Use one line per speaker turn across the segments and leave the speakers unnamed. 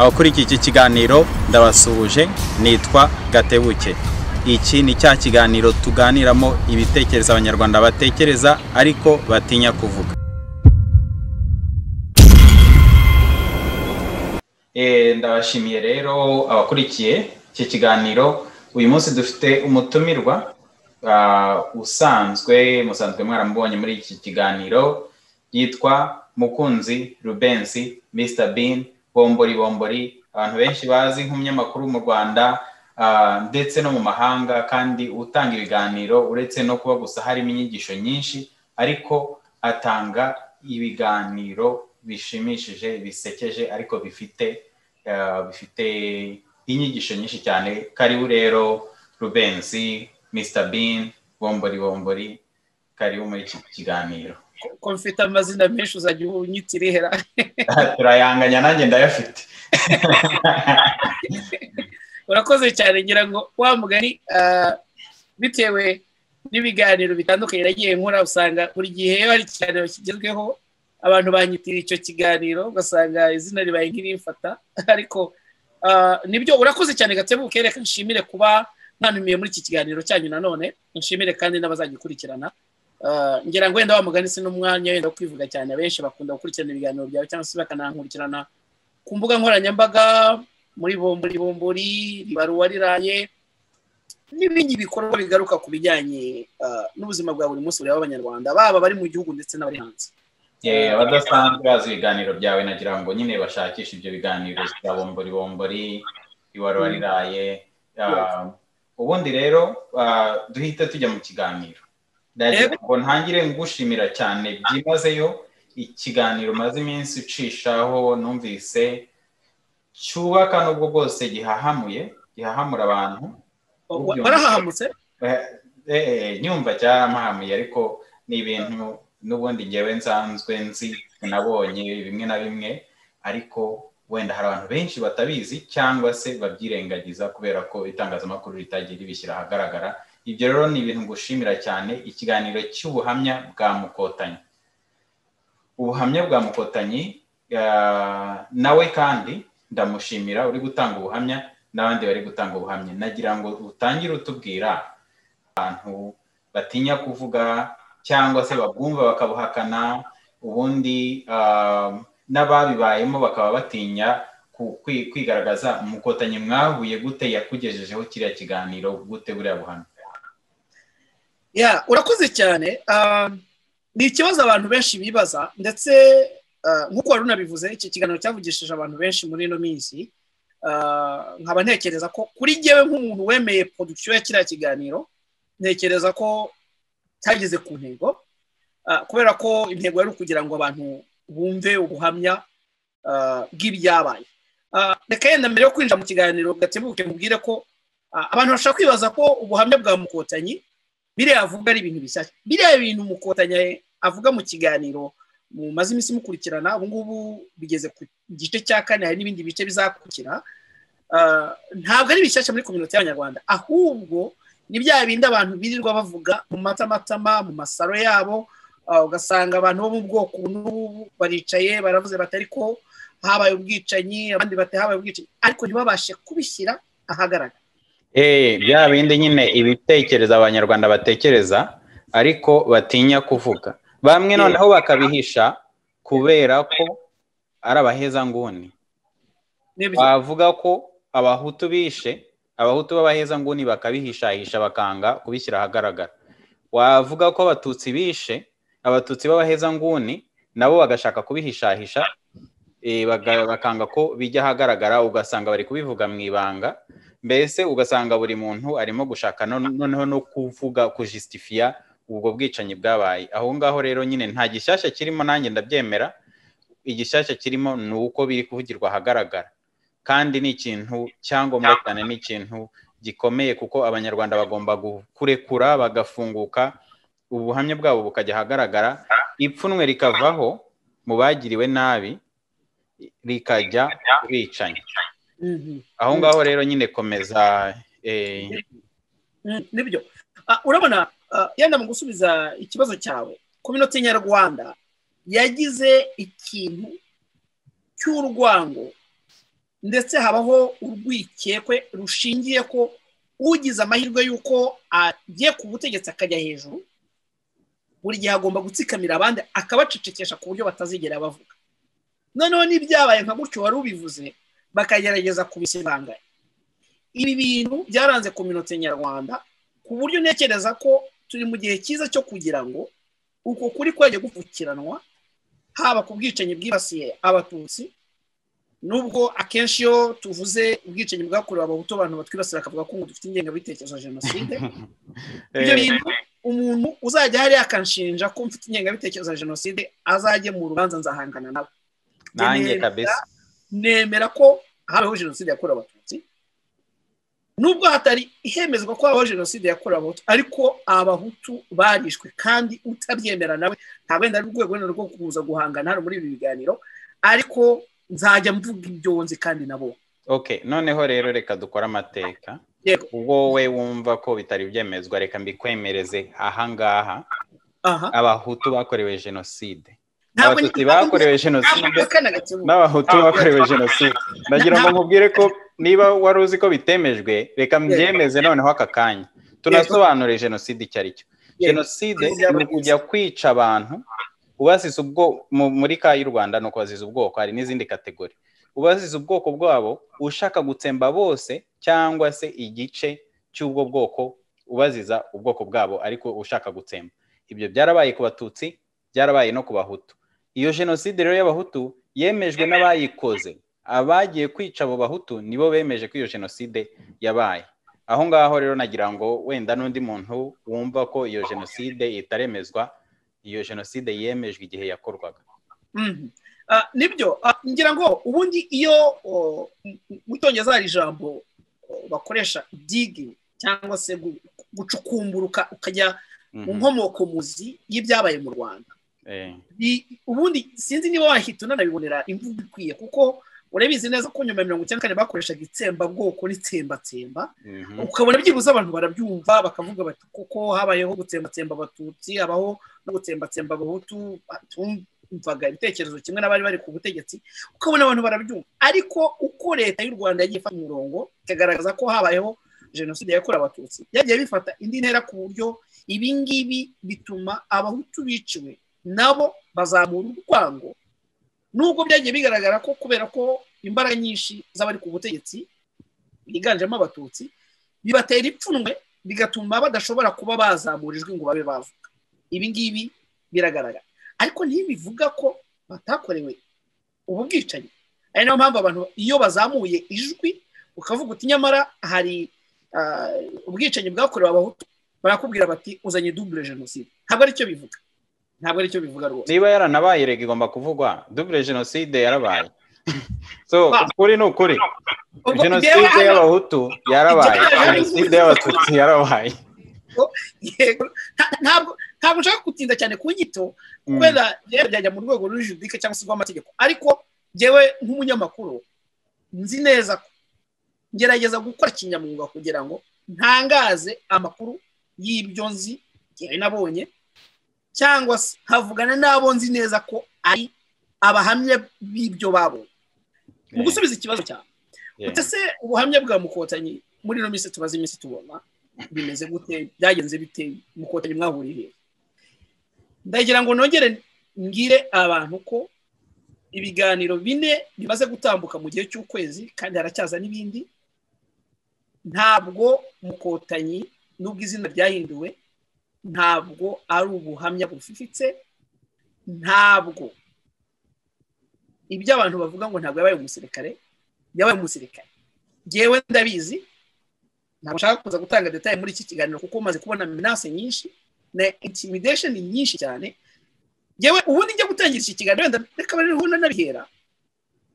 Abakurikiye iki kiganiro ndabasuhuje, nitwa Gatebuke. Iki ni cya kiganiro tuganiramo ibitekerezo Abanyarwanda batekereza ariko batinya kuvuga. Ndabashimiye rero abakurikiye iki kiganiro. Uyu munsi dufite umutumirwa usanzwe musanzwe mwaramubonye muri iki kiganiro, yitwa Mukunzi Rubens, Mr Bean, Bombori Bombori, abantu benshi bazi nk'umunyamakuru mu Rwanda ndetse no mu mahanga, kandi utanga ibiganiro uretse no kuba gusa harimo inyigisho nyinshi, ariko atanga ibiganiro bishimishije, bisekeje, ariko bifite inyigisho nyinshi cyane. Karibu rero Rubens, Mr Bean, Bombori Bombori, karibu muri iki kiganiro.
Ko mfite amazina menshi uzajya unyitirihera.
Turayanganya, nanjye ndayafite.
Urakoze cyane. Ngira ngo wa mugani bitewe n'ibiganiro bitandukanye nagiye nkora, usanga buri gihe iyo hari ikiganiro kigezweho abantu banyitira icyo kiganiro, ugasanga izina ribaye nk'irimfata. Ariko nibyo, urakoze cyane Gatebuke. Reka nshimire kuba mwanumiye muri iki kiganiro cyanyu nanone, nshimire kandi n'abazagikurikirana. Ngira ngo wenda wa mugani si n'umwanya wenda wo kwivuga cyane, abenshi bakunda gukurikirana ibiganiro byawe cyangwa se bakanankurikirana ku mbuga nkoranyambaga muri Bombori Bombori, Ribaruwa Riraye n'ibindi bikorwa bigaruka ku bijyanye n'ubuzima bwa buri munsi bw'Abanyarwanda, baba bari mu gihugu ndetse n'abari hanze.
Abadasanzwe bazi ibiganiro byawe, nagira ngo nyine bashakishe ibyo biganiro bya Bombori Bombori, Ribaruwa Riraye. Ubundi rero duhita tujya mu kiganiro. Ngo ntangire ngushimira cyane byimazeyo ikiganiro maze iminsi ucishaho, numvise cyubaka nubwo bwose gihahamuye, gihahamura abantu.
Warahahamutse?
Nyumva cyarampahamuye, ariko ni ibintu n'ubundi ngewe nsanzwe nzi, nabonye bimwe na bimwe, ariko wenda hari abantu benshi batabizi cyangwa se babyirengagiza kubera ko itangazamakuru ritagiye ribishyira ahagaragara. Ibyo rero ni ibintu ngushimira cyane. Ikiganiro cy'ubuhamya bwa Mukotanyi, ubuhamya bwa Mukotanyi, nawe kandi ndamushimira uri gutanga ubuhamya n'abandi bari gutanga ubuhamya. Nagira ngo utangire utubwira abantu batinya kuvuga cyangwa se babwumva bakabuhakana, ubundi n'ababibayemo bakaba batinya kwigaragaza. Mukotanyi mwahuye gute? Yakugejejeho kiriya kiganiro gute, buriya buhamya?
Ya, urakoze cyane. Ni ikibazo abantu benshi bibaza, ndetse nk'uko wari unabivuze, iki kiganiro cyavugishije abantu benshi muri ino minsi. Nkaba ntekereza ko kuri jyewe nk'umuntu wemeye production ya kiriya kiganiro, ntekereza ko cyageze ku ntego, kubera ko intego yari ukugira ngo abantu bumve ubuhamya bw'ibyabaye. Reka yenda mbere yo kwinjira mu kiganiro Gatebuke mubwire ko abantu bashobora kwibaza ko ubuhamya bwa Mukotanyi biriya avuga ari ibintu bishyashya. Biriya bintu Mukotanyi avuga mu kiganiro mumaze iminsi mukurikirana, ubu ngubu bigeze ku gice cya kane, hari n'ibindi bice bizakurikira, ntabwo ari bishyashya muri community y'Abanyarwanda, ahubwo ni bya bindi abantu birirwa bavuga mu matamatama, mu masaro yabo. Ugasanga abantu bo mu bwoko n'ubu baricaye baravuze bati ariko habaye ubwicanyi, abandi bati habaye ubwicanyi, ariko ntibabashe kubishyira ahagaragara.
Bya bindi nyine ibitekerezo Abanyarwanda batekereza ariko batinya kuvuga, bamwe noneho bakabihisha kubera ko ari abahezanguni. Bavuga ko Abahutu bishe, Abahutu b'abahezanguni bakabihishahisha bakanga kubishyira ahagaragara. Wavuga ko Abatutsi bishe, Abatutsi b'abahezanguni nabo bagashaka kubihishahisha, bakanga ko bijya ahagaragara, ugasanga bari kubivuga mu ibanga. Mbese ugasanga buri muntu arimo gushaka noneho no kuvuga, kujustifia ubwo bwicanyi bwabaye. Aho ngaho rero nyine nta gishyashya kirimo, nanjye ndabyemera. Igishyashya kirimo ni uko biri kuvugirwa ahagaragara, kandi ni ikintu cyangombwa cyane, ni ikintu gikomeye, kuko Abanyarwanda bagomba kurekura bagafunguka, ubuhamya bwabo bukajya ahagaragara, ipfunwe rikavaho mu bagiriwe nabi rikajya bicanyi. Aho ngaho rero nyine komeza.
Nibyo. Urabona yenda mu gusubiza ikibazo cyawe, community nyarwanda yagize ikintu cy'urwango Ndetse habaho urwikekwe rushingiye ko ugize amahirwe y'uko agiye ku butegetsi akajya hejuru, buri gihe agomba gutsikamira abandi akabacecekesha ku buryo batazigera bavuga. Noneho n'ibyabaye nka gutyo wari ubivuze, bakagerageza kubisibanganya. Ibi bintu byaranze communauté nyarwanda, ku buryo ntekereza ko turi mu gihe cyiza cyo kugira ngo uko kuri kwagiye gupfukiranwa, haba ku bwicanyi bwibasiye Abatutsi, nubwo akenshi iyo tuvuze ubwicanyi bwakorewe Abahutu abantu batwibasira bakavuga ko ngo dufite ingengabitekerezo ya jenoside. Ibyo bintu, umuntu uzajya hariya akanshinja ko mfite ingengabitekerezo ya jenoside, azajye mu rubanza, nzahangana nawe.
Nanjye kabisa.
Nemera ko habayeho jenoside yakorewe Abatutsi, nubwo hatari ihemezwa ko habaho jenoside yakorewe Abahutu, ariko Abahutu barishwe, kandi utabyemera nawe, ntabwo wenda ari urwego wenda rwo kuza guhangana hano muri ibi biganiro, ariko nzajya mvuga ibyo nzi kandi nabo.
Okay, noneho rero reka dukore amateka.
Yego.
Ubwo wowe wumva ko bitari byemezwa, reka mbikwemereze ahangaha. Abahutu bakorewe jenoside,
Ntabwo
Abatutsi bakorewe jenoside
ntabwo mpakana gakebuka.
n'Abahutu bakorewe jenoside. Ndagira ngo nkubwire ko niba wari uzi ko bitemejwe, reka mbyemeze noneho aka kanya, tunasobanure jenoside icyo ari cyo. Jenoside ni ukujya kwica abantu ubasize ubwo muri ka y'u Rwanda ni ukubaziza ubwoko, hari n'izindi catégories, ubaziza ubwoko bwabo, ushaka gutsemba bose cyangwa se igice cy'ubwo bwoko, ubaziza ubwoko bwabo ariko ushaka gutsemba. Ibyo byarabaye ku Batutsi, byarabaye no ku Bahutu. Iyo jenoside rero y'Abahutu yemejwe n'abayikoze. Abagiye kwica abo Bahutu nibo bemeje ko iyo jenoside yabaye. Aho ngaho rero nagira ngo wenda n'undi muntu wumva ko iyo jenoside itaremezwa, iyo jenoside yemejwe igihe yakorwaga.
Nibyo, ngira ngo ubundi iyo mu Cyongereza hari ijambo bakoresha, digging, cyangwa se gucukumburuka ukajya mu nkomoko muzi y'ibyabaye mu Rwanda. Ubundi sinzi niba wahita unanabibonera imvugo ikwiye, kuko urabizi neza ko nyuma ya 94 bakoreshaga itsembabwoko n'itsembatsemba, ukabona byibuze abantu barabyumva, bakavuga bati kuko habayeho gutsembatsemba Abatutsi, habaho no gutsembatsemba Abahutu, tumvaga ibitekerezo kimwe n'abari bari ku butegetsi, ukabona abantu barabyumva. Ariko uko Leta y'u Rwanda yagiye ifata umurongo ikagaragaza ko habayeho jenoside yakorewe Abatutsi, byagiye bifata indi ntera, ku buryo ibi ngibi bituma Abahutu biciwe nabo bazamura urwango, nubwo byagiye bigaragara ko kubera ko imbaraga nyinshi z'abari ku butegetsi biganjemo Abatutsi, bibatera ipfunwe, bigatuma badashobora kuba bazamura ijwi ngo babe bavuga. Ibi ngibi biragaragara, ariko ntibivuga ko batakorewe ubu bwicanyi. Ari nayo mpamvu abantu iyo bazamuye ijwi ukavuga uti nyamara hari ubwicanyi bwakorewe Abahutu, barakubwira bati uzanye double jenoside. Ntabwo aricyo bivuga, ntabwo aricyo bivuga rwose.
Niba yaranabaye rega igomba kuvugwa. Double jenoside yarabaye. So ukuri ni ukuri, jenoside y'Abahutu yarabaye, jenoside y'Abatutsi yarabaye.
Yego, ntabwo nshaka gutinda cyane ku nyito, kubera byajya mu rwego ruri juridique cyangwa se rw'amategeko, ariko njyewe nk'umunyamakuru nzi neza ko ngerageza gukora kinyamwuga kugira ngo ntangaze amakuru y'ibyo nzi njyewe nabonye, cyangwa se nkavugana n'abo nzi neza ko ari abahamya b'ibyo babonye. Mu gusubiza ikibazo cyawe, ute se ubuhamya bwa Mukotanyi muri ino minsi tumaze iminsi tubona bimeze gute, byagenze bite, Mukotanyi mwahuriye he? Ndagira ngo nongere mbwire abantu ko ibiganiro bine bimaze gutambuka mu gihe cy'ukwezi, kandi haracyaza n'ibindi, ntabwo Mukotanyi, nubwo izina ryahinduwe, ntabwo ari ubuhamya bufifitse. Ntabwo ibyo abantu bavuga ngo ntabwo yabaye umusirikare, yabaye umusirikare. Ngewe ndabizi. Ntabwo nshaka kuza gutanga détails muri iki kiganiro, kuko umaze kubona menaces nyinshi na intimidation nyinshi cyane. Ngewe ubundi njya gutangira iki kiganiro, wenda reka bariho nanabihera,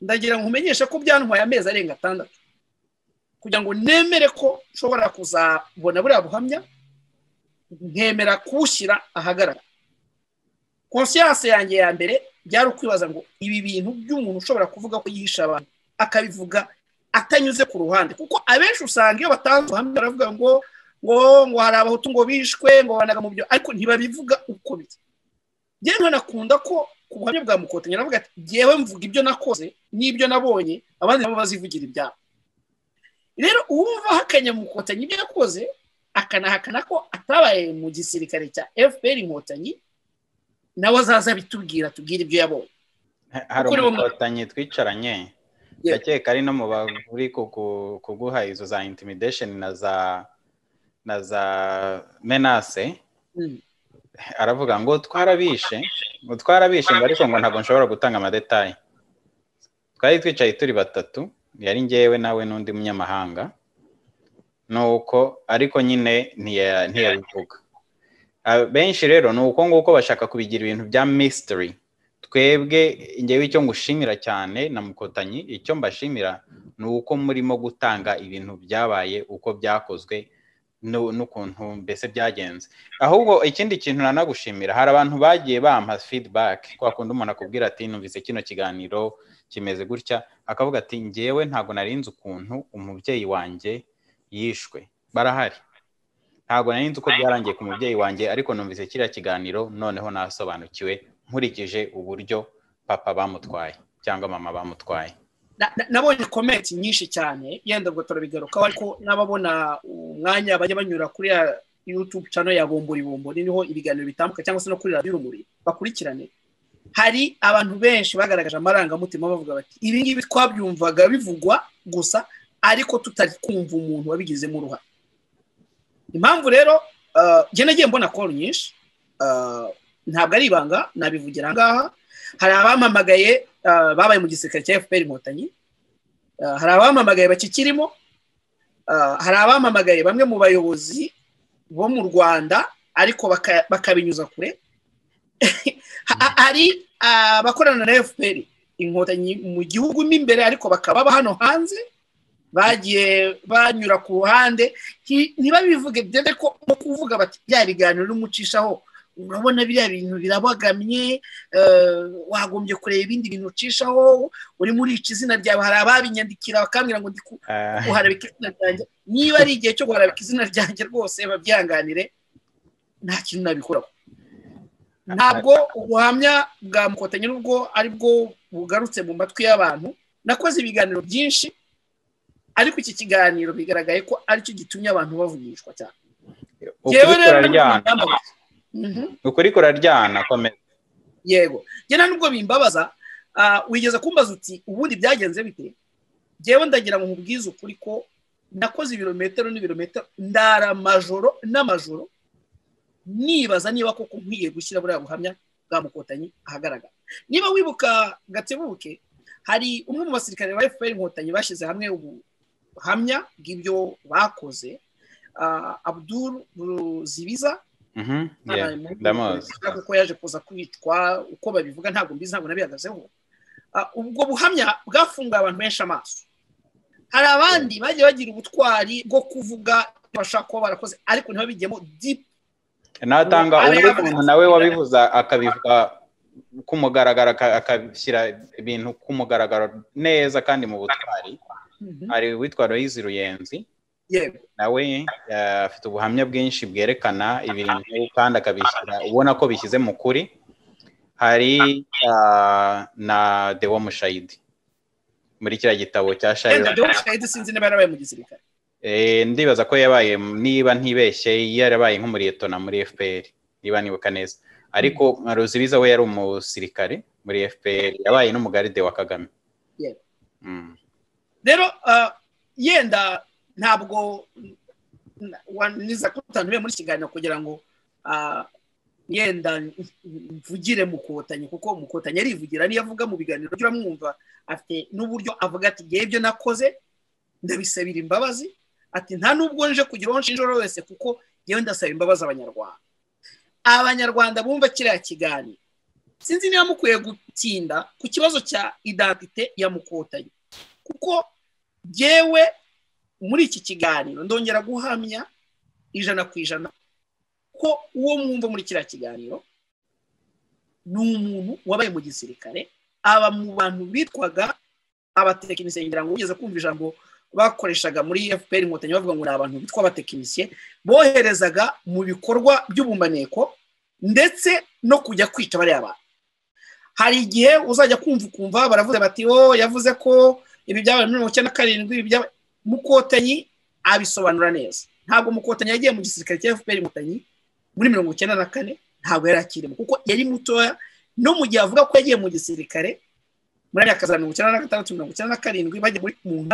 ndagira ngo nkumenyeshe ko byantwaye amezi arenga 6 kugira ngo nemere ko nshobora kuzabona buriya buhamya, nkemera kuwushyira ahagaragara. Conscience yanjye ya mbere byari ukwibaza ngo ibi bintu by'umuntu ushobora kuvuga ko yihisha abantu, akabivuga atanyuze ku ruhande, kuko abenshi usanga iyo batanze ubuhamya baravuga ngo hari Abahutu ngo bishwe, ngo banaga mu byo, ariko ntibabivuga uko biri. Njyewe nkanakunda ko ku buhamya bwa Mukotanyi aravuga ati jyewe mvuga ibyo nakoze. n'ibyo nabonye, abandi nabo bazivugira ibyabo. Rero uwumva ahakanya Mukotanyi ibyo yakoze, akanahakana ko atabaye mu gisirikare cya FPR Inkotanyi, nawe azaza bitubwira, tubwire ibyo yabonye.
Hari umukotanyi twicaranye, ndakeka ari no mu bari kuguha izo za intimidation na za menace, aravuga ngo twarabishe, ngo twarabishe, ngo ariko ngo ntabwo nshobora gutanga ama détails. Twari twicaye turi batatu, yari ngewe nawe n'undi munyamahanga, nuko ariko nyine ntiyabivuga. Benshi rero ni uko nguko bashaka kubigira ibintu bya mystery. Twebwe, ngewe icyo ngushimira cyane na Mukotanyi, icyo mbashimira ni uko murimo gutanga ibintu byabaye uko byakozwe n'ukuntu mbese byagenze. Ahubwo ikindi kintu nanagushimira, hari abantu bagiye bampa feedback, kwa kundi umuntu akubwira ati: "Numvise kino kiganiro kimeze gutya," akavuga ati: "Ngewe ntabwo narinzi ukuntu umubyeyi wanjye yishwe." Barahari. "Ntabwo nari nzi uko byarangiye ku mubyeyi wanjye, ariko numvise kiriya kiganiro noneho nasobanukiwe, nkurikije uburyo papa bamutwaye cyangwa mama bamutwaye."
Nabonye comment nyinshi cyane, yenda ubwo turabigarukaho, ariko n'ababona umwanya bajya banyura kuri ya YouTube channel ya Bombori Bombori, niho ibiganiro bitambuka, cyangwa se no kuri Radiyo Urumuri bakurikirane. Hari abantu benshi bagaragaje amarangamutima, bavuga bati: "Ibi ngibi twabyumvaga bivugwa gusa, ariko tutari kumva umuntu wabigizemo uruhare." Impamvu rero njye nagiye mbona call nyinshi, ntabwo ari ibanga, nabivugira aha ngaha. Hari abampamagaye babaye mu gisirikare cya FPR Inkotanyi, hari abampamagaye bakikirimo, hari abampamagaye bamwe mu bayobozi bo mu Rwanda, ariko bakabinyuza kure. Hari abakorana na FPR Inkotanyi mu gihugu mo imbere, ariko bakaba baba hano hanze, bagiye banyura ku ruhande ntibabivuge, dore ko mu kuvuga bati: "Bya biganiro n'umucishaho, urabona biriya bintu birabagamye, wagombye kureba ibindi bintu ucishaho, urimo urica izina ryawe." Hari ababinyandikira bakambwira ngo ndi guharabika izina ryanjye. Niba ari igihe cyo guharabika izina ryanjye, rwose babyihanganire, nta kintu nabikoraho. Ntabwo ubuhamya bwa Mukotanyi nubwo ari bwo bugarutse mu matwi y'abantu. Nakoze ibiganiro byinshi, ariko iki kiganiro bigaragaye ko aricyo gitumye abantu bavugishwa cyane.
Ukuri
Jewe rero
kuraryana.
Ntabwo.
Ukuri kuraryana, komeza.
Yego, njye nta nubwo bimbabaza. Wigeze kumbaza uti: "Ubundi byagenze bite?" Njyewe ndagira ngo nkubwize ukuri ko nakoze ibirometero n'ibirometero, ndara amajoro n'amajoro nibaza niba koko nkwiye gushyira buriya buhamya bwa Mukotanyi ahagaragara. Niba wibuka Gatebuke, hari umwe mu basirikare ba FPR Inkotanyi bashyize hamwe ubuhamya bw'ibyo bakoze, Abdul Ruzibiza.
Ndamuzi.
Kuko yaje kuza kwicwa uko babivuga, ntabwo mbizi, ntabwo nabihagazeho. Ubwo buhamya bwafunguye abantu benshi amaso. Hari abandi bagiye bagira ubutwari bwo kuvuga bashaka kuba barakoze, ariko ntibabijyemo deep.
Natanga
Abe
undi
yavuze
muntu nawe wabivuze, akabivuga ku mugaragaro, akabishyira ibintu ku mugaragaro neza kandi mu butwari, hari uwitwa Loyizi Ruyenzi. Nawe afite ubuhamya bwinshi bwerekana ibintu kandi akabishyira ubona ko bishyize mu kuri. Hari na Deo Mushayidi muri kiriya gitabo cya
Wenda
Shayira.
Deo Mushayidi sinzi niba yarabaye mu gisirikare.
Ndibaza ko yabaye, niba ntibeshye, yarabaye nk'umuriyetona muri FPR, niba nibuka neza. Ariko nka Ruzibiza we yari umusirikare muri FPR, yabaye n'umugaride wa Kagame.
Rero yenda ntabwo niza kutantuye muri kiganiro kugira ngo yenda mvugire Mukotanyi, kuko Mukotanyi arivugira. Niyo avuga mu biganiro uramwumva, afite n'uburyo avuga ati: "Ngewe ibyo nakoze ndabisabira imbabazi," ati: "Nta nubwo nje kugira uwo nshinja wese, kuko ngewe ndasaba imbabazi Abanyarwanda." Abanyarwanda bumva kiriya kiganiro, sinzi niba mukwiye gutinda ku kibazo cya identité ya Mukotanyi, kuko jyewe muri iki kiganiro ndongera guhamya 100% ko uwo mwumva muri kiriya kiganiro ni umuntu wabaye mu gisirikare, aba mu bantu bitwaga abatekinisiye. Ngira ngo ugeze kumva ijambo bakoreshaga muri FPR Inkotanyi, bavuga ngo ni abantu bitwa abatekinisiye boherezaga mu bikorwa by'ubumaneko ndetse no kujya kwica bariya bantu. Hari igihe uzajya kumva ukumva baravuze bati oh, yavuze ko ibi byabaye muri 97, Mukotanyi abisobanura neza. Ntabwo Mukotanyi yagiye mu gisirikare cya FPR Inkotanyi muri 94, ntabwo yari akirimo kuko yari mutoya. No mu gihe avuga ko yagiye mu gisirikare muri myaka za 96, 97, bajya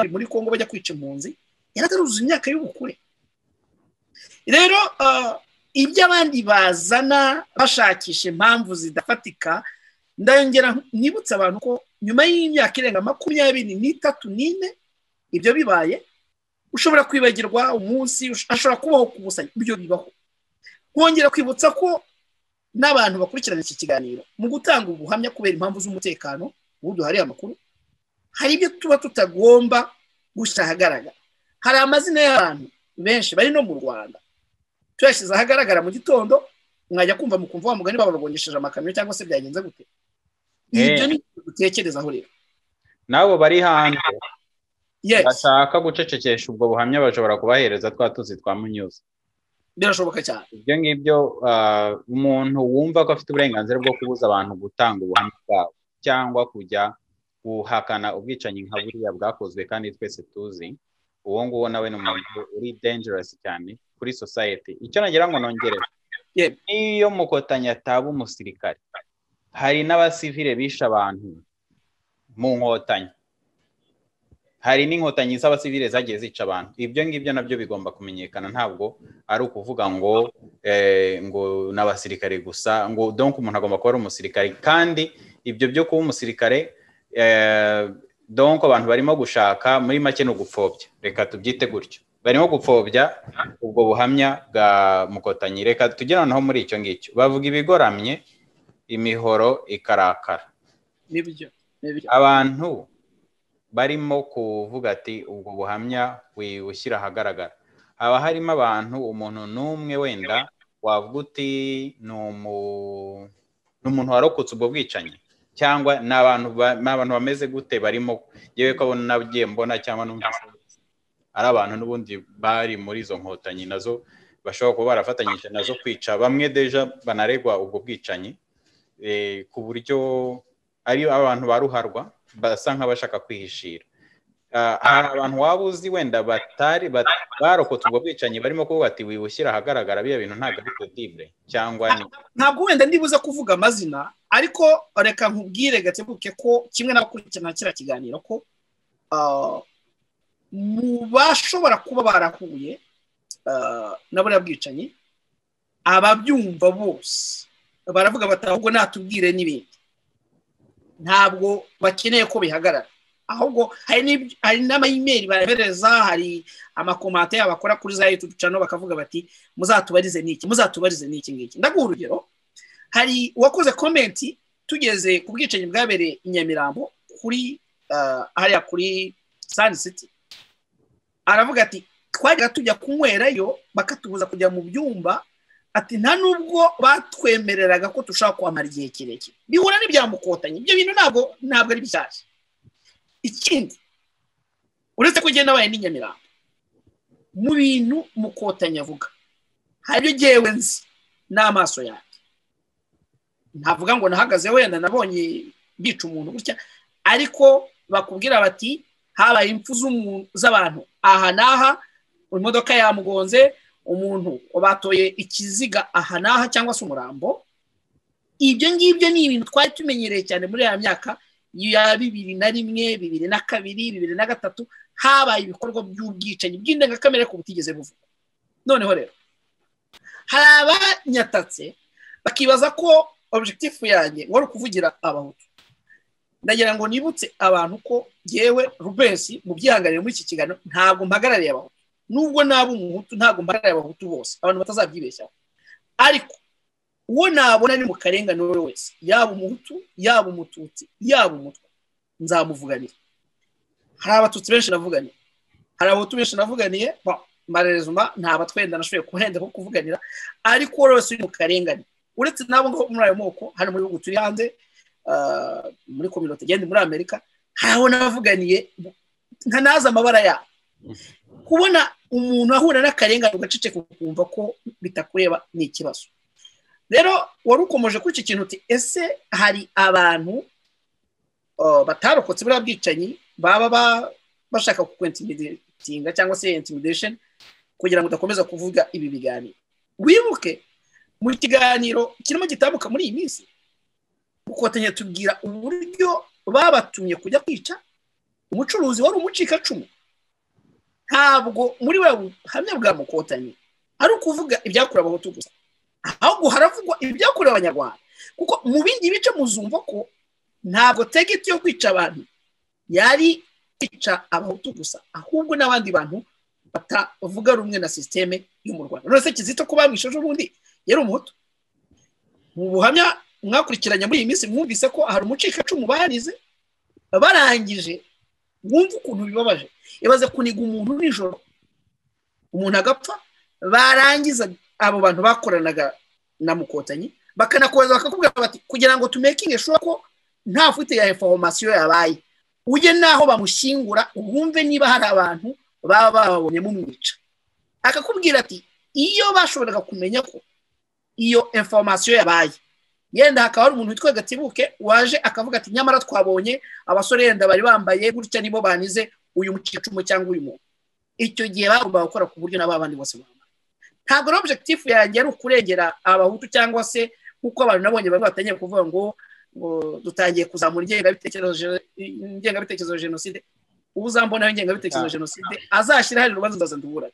muri Kongo bajya kwica impunzi, yarataruzuza imyaka y'ubukure. Rero ibyo abandi bazana bashakisha impamvu zidafatika, ndayongera nibutsa abantu ko nyuma y'imyaka irenga 23 n'ine ibyo bibaye, ushobora kwibagirwa umunsi, ashobora kubaho kubusa, ibyo bibaho. Kongera kwibutsa ko n'abantu bakurikirana iki kiganiro mu gutanga ubuhamya kubera impamvu z'umutekano, ubu duhari amakuru, hari ibyo tuba tutagomba gushyira ahagaragara. Hari amazina y'abantu benshi bari no mu Rwanda tuyashyize ahagaragara mu gitondo, mwajya kumva mukumva wa mugani babagongesheje amakamyo cyangwa se byagenze gute. Ibyo ni gutekerezaho rero.
Nabo bari hanze bashaka gucecekesha ubwo buhamya bashobora kubahereza twa tuzi twa munyuza.
Birashoboka cyane.
Ibyo ngibyo umuntu wumva ko afite uburenganzira bwo kubuza abantu gutanga ubuhamya bwabo cyangwa kujya guhakana ubwicanyi nka buriya bwakozwe kandi twese tuzi, uwo nguwo nawe ni umuntu uri dangerous cyane kuri society. Icyo nagira ngo nongere, niyo Mukotanyi ataba umusirikare, hari n'abasivile bishe abantu mu nkotanyi, hari n'inkotanyi z'abasivile zagiye zica abantu. Ibyo ngibyo nabyo bigomba kumenyekana, ntabwo ari ukuvuga ngo ngo n'abasirikare gusa, ngo donc umuntu agomba kuba ari umusirikare. Kandi ibyo byo kuba umusirikare donc abantu barimo gushaka muri make no gupfobya, reka tubyite gutyo, barimo gupfobya ubwo buhamya bwa Mukotanyi. Reka tujye noneho muri icyo ngicyo bavuga ibigoramye imihoro ikarakara.
Nibyo
abantu barimo kuvuga ati ubwo buhamya wishyira ahagaragara, haba harimo abantu umuntu n'umwe wenda wavuga uti ni umuntu warokotse ubwo bwicanyi, cyangwa ni abantu bameze gute barimo, yewe ko nagiye mbona cyangwa numvise ari abantu n'ubundi bari muri izo nkotanyi nazo bashobora kuba barafatanyije nazo kwica bamwe, deja banaregwa ubwo bwicanyi, ku buryo ari abantu baruharwa basa nk'abashaka kwihishira. Hari abantu waba uzi wenda batari barokotse ubwo bwicanyi barimo kuvuga ati wibushyira ahagaragara biriya bintu ntabwo ari credible, cyangwa
ntabwo wenda ndibuze kuvuga amazina, ariko reka nkubwire gatebuke ko kimwe n'abakurikirana kiriya kiganiro ko mu bashobora kuba barahuye na buriya bwicanyi, ababyumva bose baravuga bati ahubwo natubwire n'ibindi, ntabwo bakeneye ko bihagarara. Ahubwo hari n'amayimeri bahereza, hari amakomante abakora kuri za YouTube channel bakavuga bati muzatubarize n'iki, muzatubarize n'iki ngiki. Ndaguha urugero, hari uwakoze comment tugeze ku bwicanyi bwabereye i Nyamirambo kuri hariya kuri Sun City, aravuga ati twajyaga tujya kunywerayo bakatubuza kujya mu byumba, ati nta nubwo batwemereraga ko tushaka kwamara igihe kirekire. Bihura n'ibya Mukotanyi, ibyo bintu ntabwo ari bishyashya. Ikindi, uretse ko ugenda wabaye n'inyamirambo, mu bintu Mukotanyi avuga hari ibyo jyewe nzi n'amaso yanjye, ntavuga ngo nahagaze wenda nabonye bica umuntu gutya, ariko bakubwira bati habaye impfu z'abantu aha n'aha, imodoka yamugonze umuntu, batoye ikiziga aha n'aha cyangwa se umurambo. Ibyo ngibyo ni ibintu twari tumenyereye cyane muri ya myaka ya 2001, 2002, 2003, habaye ibikorwa by'ubwicanyi bw'indengakamere ku butigeze buvugwa. Noneho rero hari abanyatatse bakibaza ko objectif yanjye wari ukuvugira abahutu. Ndagira ngo nibutse abantu ko yewe Rubens mu byihanganire muri iki kiganiro ntabwo mpagarariye abahutu, nubwo nabo umuhutu ntabwo mpagarariye abahutu bose, abantu batazabyibeshyaho. Ariko uwo nabona ari mu karengane wese, yaba umuhutu, yaba umututsi, yaba umutwa, nzamuvuganira. Hari abatutsi benshi navuganiye, hari abahutu benshi navuganiye, marerezuma nta batwenda nashoboye kuhenda ko kuvuganira, ariko uwo wese uri mu karengane, uretse nabo ngo muri ayo moko, hano muri bihugu turi hanze, muri community gende muri Amerika, hari aho navuganiye nkanaza amabara yabo. Kubona umuntu ahura n'akarengane ugaceceka ukumva ko bitakureba ni ikibazo. Rero wari ukomeje kuri iki kintu uti ese hari abantu batarokotse buriya bwicanyi baba bashaka kukwintimidatinga cyangwa se intimidation kugira ngo udakomeza kuvuga ibi biganiro. Wibuke mu kiganiro kirimo gitambuka muri iyi minsi, Mukotanyi tubwira uburyo babatumye kujya kwica umucuruzi wari umucikacumu. Ntabwo muri we buhamya bwa Mukotanyi ari ukuvuga ibyakorewe Abahutu gusa, ahubwo haravugwa ibyakorewe Abanyarwanda, kuko mu bindi bice muzumva ko ntabwo target yo kwica abantu yari kwica Abahutu gusa, ahubwo n'abandi bantu batavuga rumwe na système yo mu Rwanda. None se Kizito ko bamwishe ejo bundi yari Umuhutu? Mu buhamya mwakurikiranye muri iyi minsi mwumvise ko hari umucikacumu barize barangije. Wumva ukuntu bibabaje, ibaze kuniga umuntu nijoro umuntu agapfa, barangiza abo bantu bakoranaga na Mukotanyi bakanakoza bakakubwira bati kugira ngo tumakinge sure ko nta fuite ya information yabaye, ujye naho bamushyingura wumve niba hari abantu baba bababonye mumwica. Akakubwira ati iyo bashoboraga kumenya ko iyo information yabaye, yenda hakaba hari umuntu witwa Gatibuke waje akavuga ati nyamara twabonye abasore yenda bari bambaye gutya nibo banize uyu mucicumu cyangwa uyu muntu, icyo gihe bagombaga gukora ku buryo n'abandi bose bambaye. Ntabwo ari objectif yanjye ari ukurengera Abahutu cyangwa se kuko abantu nabonye bamwe batangiye kuvuga ngo dutangiye kuzamura ingengabitekerezo jenoside. Ubu uzambona ingengabitekerezo jenoside azashyira hari urubanza ndaza nduburane.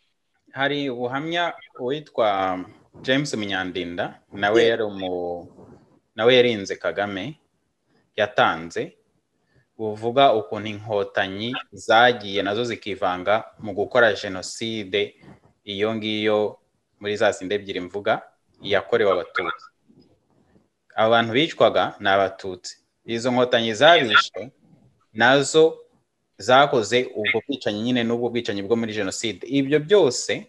Hari ubuhamya witwa James Munyandinda, nawe yari nawe yarinze Kagame, yatanze buvuga ukuntu Inkotanyi zagiye nazo zikivanga mu gukora jenoside iyo ngiyo muri za sinde ebyiri mvuga yakorewe Abatutsi. Abantu bicwaga ni Abatutsi, izo Nkotanyi zabishe nazo zakoze ubwo bwicanyi nyine n'ubwo bwicanyi bwo muri jenoside. Ibyo byose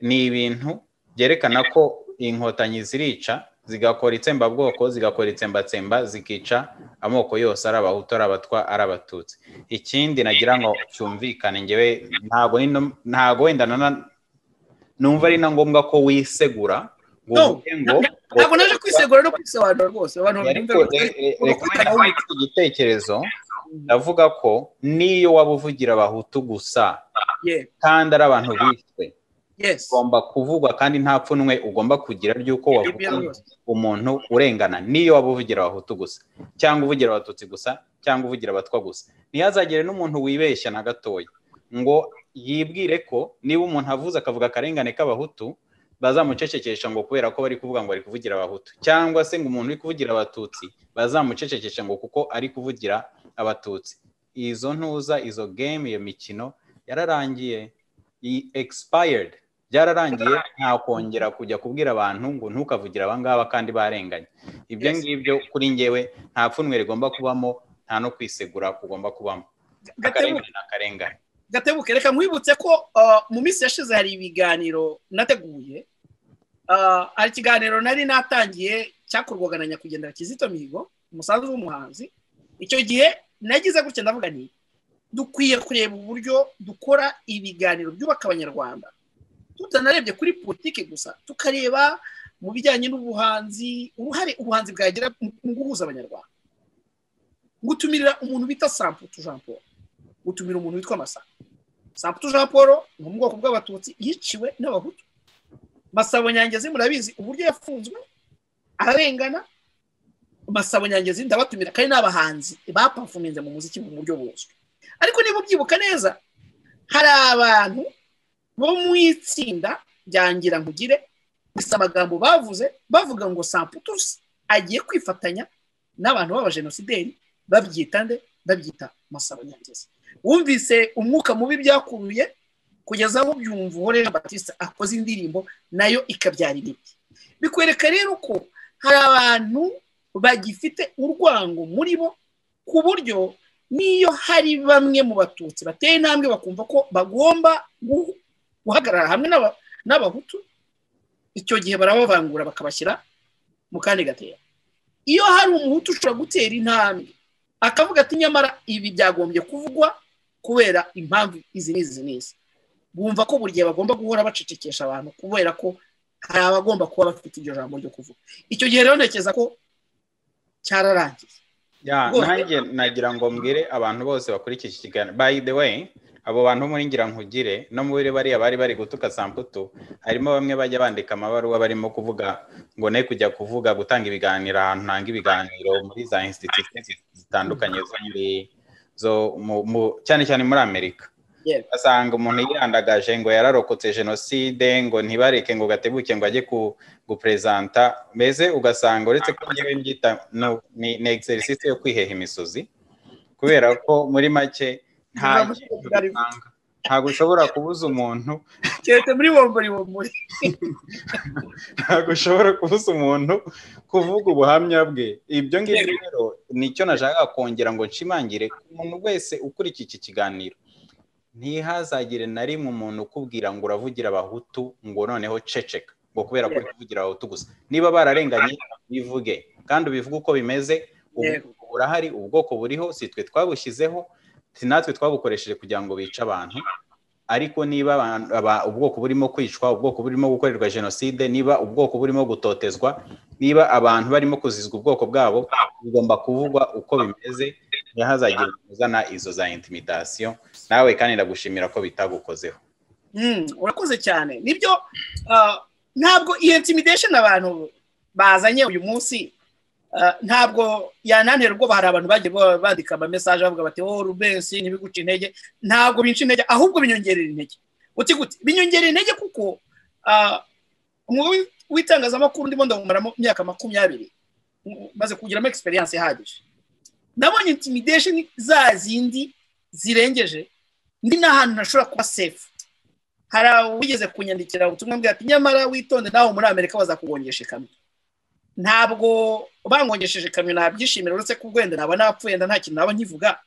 ni ibintu byerekana ko Inkotanyi zirica, zigakora itsembabwoko, zigakora itsembatsemba, zikica amoko yose, ari Abahutu, ari Abatwa, ari Abatutsi. Ikindi nagira ngo cyumvikane, ngewe ntago wenda numva ari na ngombwa ko wisegura.
Ntabwo naje kwisegura no kwisobanura rwose, abantu
babyumve. Igitekerezo ndavuga ko niyo waba uvugira Abahutu gusa kandi ari abantu bishwe, ugomba kuvugwa kandi nta pfunwe ugomba kugira ry'uko wavuga umuntu urengana. Niyo waba uvugira Abahutu gusa cyangwa uvugira Abatutsi gusa cyangwa uvugira Abatwa gusa, ntihazagire n'umuntu wibeshya na gatoya ngo yibwire ko niba umuntu avuze akavuga akarengane k'Abahutu bazamucecekesha ngo kubera ko bari kuvuga ngo ari kuvugira Abahutu, cyangwa se ngo umuntu uri kuvugira Abatutsi bazamucecekesha ngo kuko ari kuvugira Abatutsi. Izo ntuza, izo game, iyo mikino yararangiye, expired, byararangiye. Nta kongera kujya kubwira abantu ngo ntukavugira abangaba kandi barenganye. Ibyo ngibyo kuri ngewe nta pfunwe rigomba kubamo, nta no kwisegura kugomba kubamo. Akarengane n'akarengane.
Gatebuke, reka nkwibutse ko mu minsi yashize hari ibiganiro nateguye. Hari ikiganiro nari natangiye cyakorwaga na nyakwigendera Kizito Mihigo, umusanzu w'umuhanzi. Icyo gihe nagize gutya ndavuga nti dukwiye kureba uburyo dukora ibiganiro byubaka Abanyarwanda, tutanarebye kuri politiki gusa, tukareba mu bijyanye n'ubuhanzi, uruhare ubuhanzi bwagira mu guhuza Abanyarwanda. Gutumirira umuntu bita Samputu Jean Paul, gutumira umuntu witwa Masabo. Samputu Jean Paul ni mu bwoko bw'Abatutsi, yiciwe n'Abahutu. Masabo Nyangezi murabizi uburyo yafunzwe ararengana. Masabo Nyangezi ndabatumira kandi n'abahanzi bapafuminze mu muziki mu buryo buzwi. Ariko niba ubyibuka neza, hari abantu bo mu itsinda rya Nkugire gusa amagambo bavuze bavuga ngo Samputu agiye kwifatanya n'abantu b'abajenosideri, babyita nde? Babyita Masabo Nyangezi. Wumvise umwuka mubi byakuruye kugeza aho Byumvuhore Jean Baptiste akoze indirimbo nayo ikabyara ibiti. Bikwereka rero ko hari abantu bagifite urwango muri bo, ku buryo niyo hari bamwe mu Batutsi bateye intambwe bakumva ko bagomba guhagarara hamwe n'Abahutu, icyo gihe barabavangura bakabashyira mu kandi gatera. Iyo hari Umuhutu ushobora gutera intambwe akavuga ati nyamara ibi byagombye kuvugwa kubera impamvu izi n'izi n'izi, bumva ko buri gihe bagomba guhora bacecekesha abantu kubera ko Hari abagomba kuba bafite iryo jambo ryo kuvuga. Icyo gihe rero ntekereza ko cyararangiye.
Nanjye nagira ngo mbwire abantu bose bakurikiye iki kiganiro, by the way, abo bantu muri ngira nkugire no muri bariya bari bari gutuka Samputu, harimo bamwe bajya bandika amabaruwa barimo kuvuga ngo ne kujya kuvuga, gutanga ibiganiro ahantu ntanga ibiganiro muri za institution zitandukanye zo muri zo cyane cyane muri Amerika. Asanga umuntu yirandagaje ngo yararokotse jenoside, ngo ntibareke ngo gatebuke ngo ajye gupresenta, mbese ugasanga uretse ko ngewe mbyita ni exercice yo kwiheha imisozi, kubera ko muri make ntabwo ushobora kubuza umuntu
keretse muri bombori bombori,
ntabwo ushobora kubuza umuntu kuvuga ubuhamya bwe. Ibyo ngibyo rero nicyo nashaka kongera ngo nshimangire umuntu wese ukurikiye iki kiganiro, ntihazagire na rimwe umuntu ukubwira ngo uravugira abahutu ngo noneho ceceka ngo kubera ko uri kuvugira abahutu gusa. Niba bararenganye bivuge, kandi ubivuge uko bimeze. Burahari, ubwoko buriho, si twe twabushyizeho, si natwe twabukoresheje kugira ngo bice abantu. Ariko niba ubwoko burimo kwicwa, ubwoko burimo gukorerwa jenoside, niba ubwoko burimo gutotezwa, niba abantu barimo kuzizwa ubwoko bwabo, bigomba kuvugwa uko bimeze. Ntihazagire uzana izo za intimidation. Nawe kandi ndagushimira ko bitagukozeho.
Urakoze cyane. Nibyo, ntabwo iyi intimidation abantu bazanye uyu munsi ntabwo yanantera ubwoba. Hari abantu bagiye bandika ama message bavuga bati oh Rubens ntibiguca intege. Ntabwo binca intege, ahubwo binyongerera intege. Uti gute binyongerera intege? Kuko umwuga w'itangazamakuru ndimo ndawumaramo imyaka 20, maze kugiramo experience ihagije. Nabonye intimidation za zindi zirengeje, ndi n'ahantu ntashobora kuba safe. Hari uwigeze kunyandikira ubutumwa mbwira ati nyamara witonde nawe muri Amerika bazakugongesha ikamyo. Ntabwo bangongesheje ikamyo nabyishimira, uretse ko wenda naba napfuye nta kintu naba nkivuga,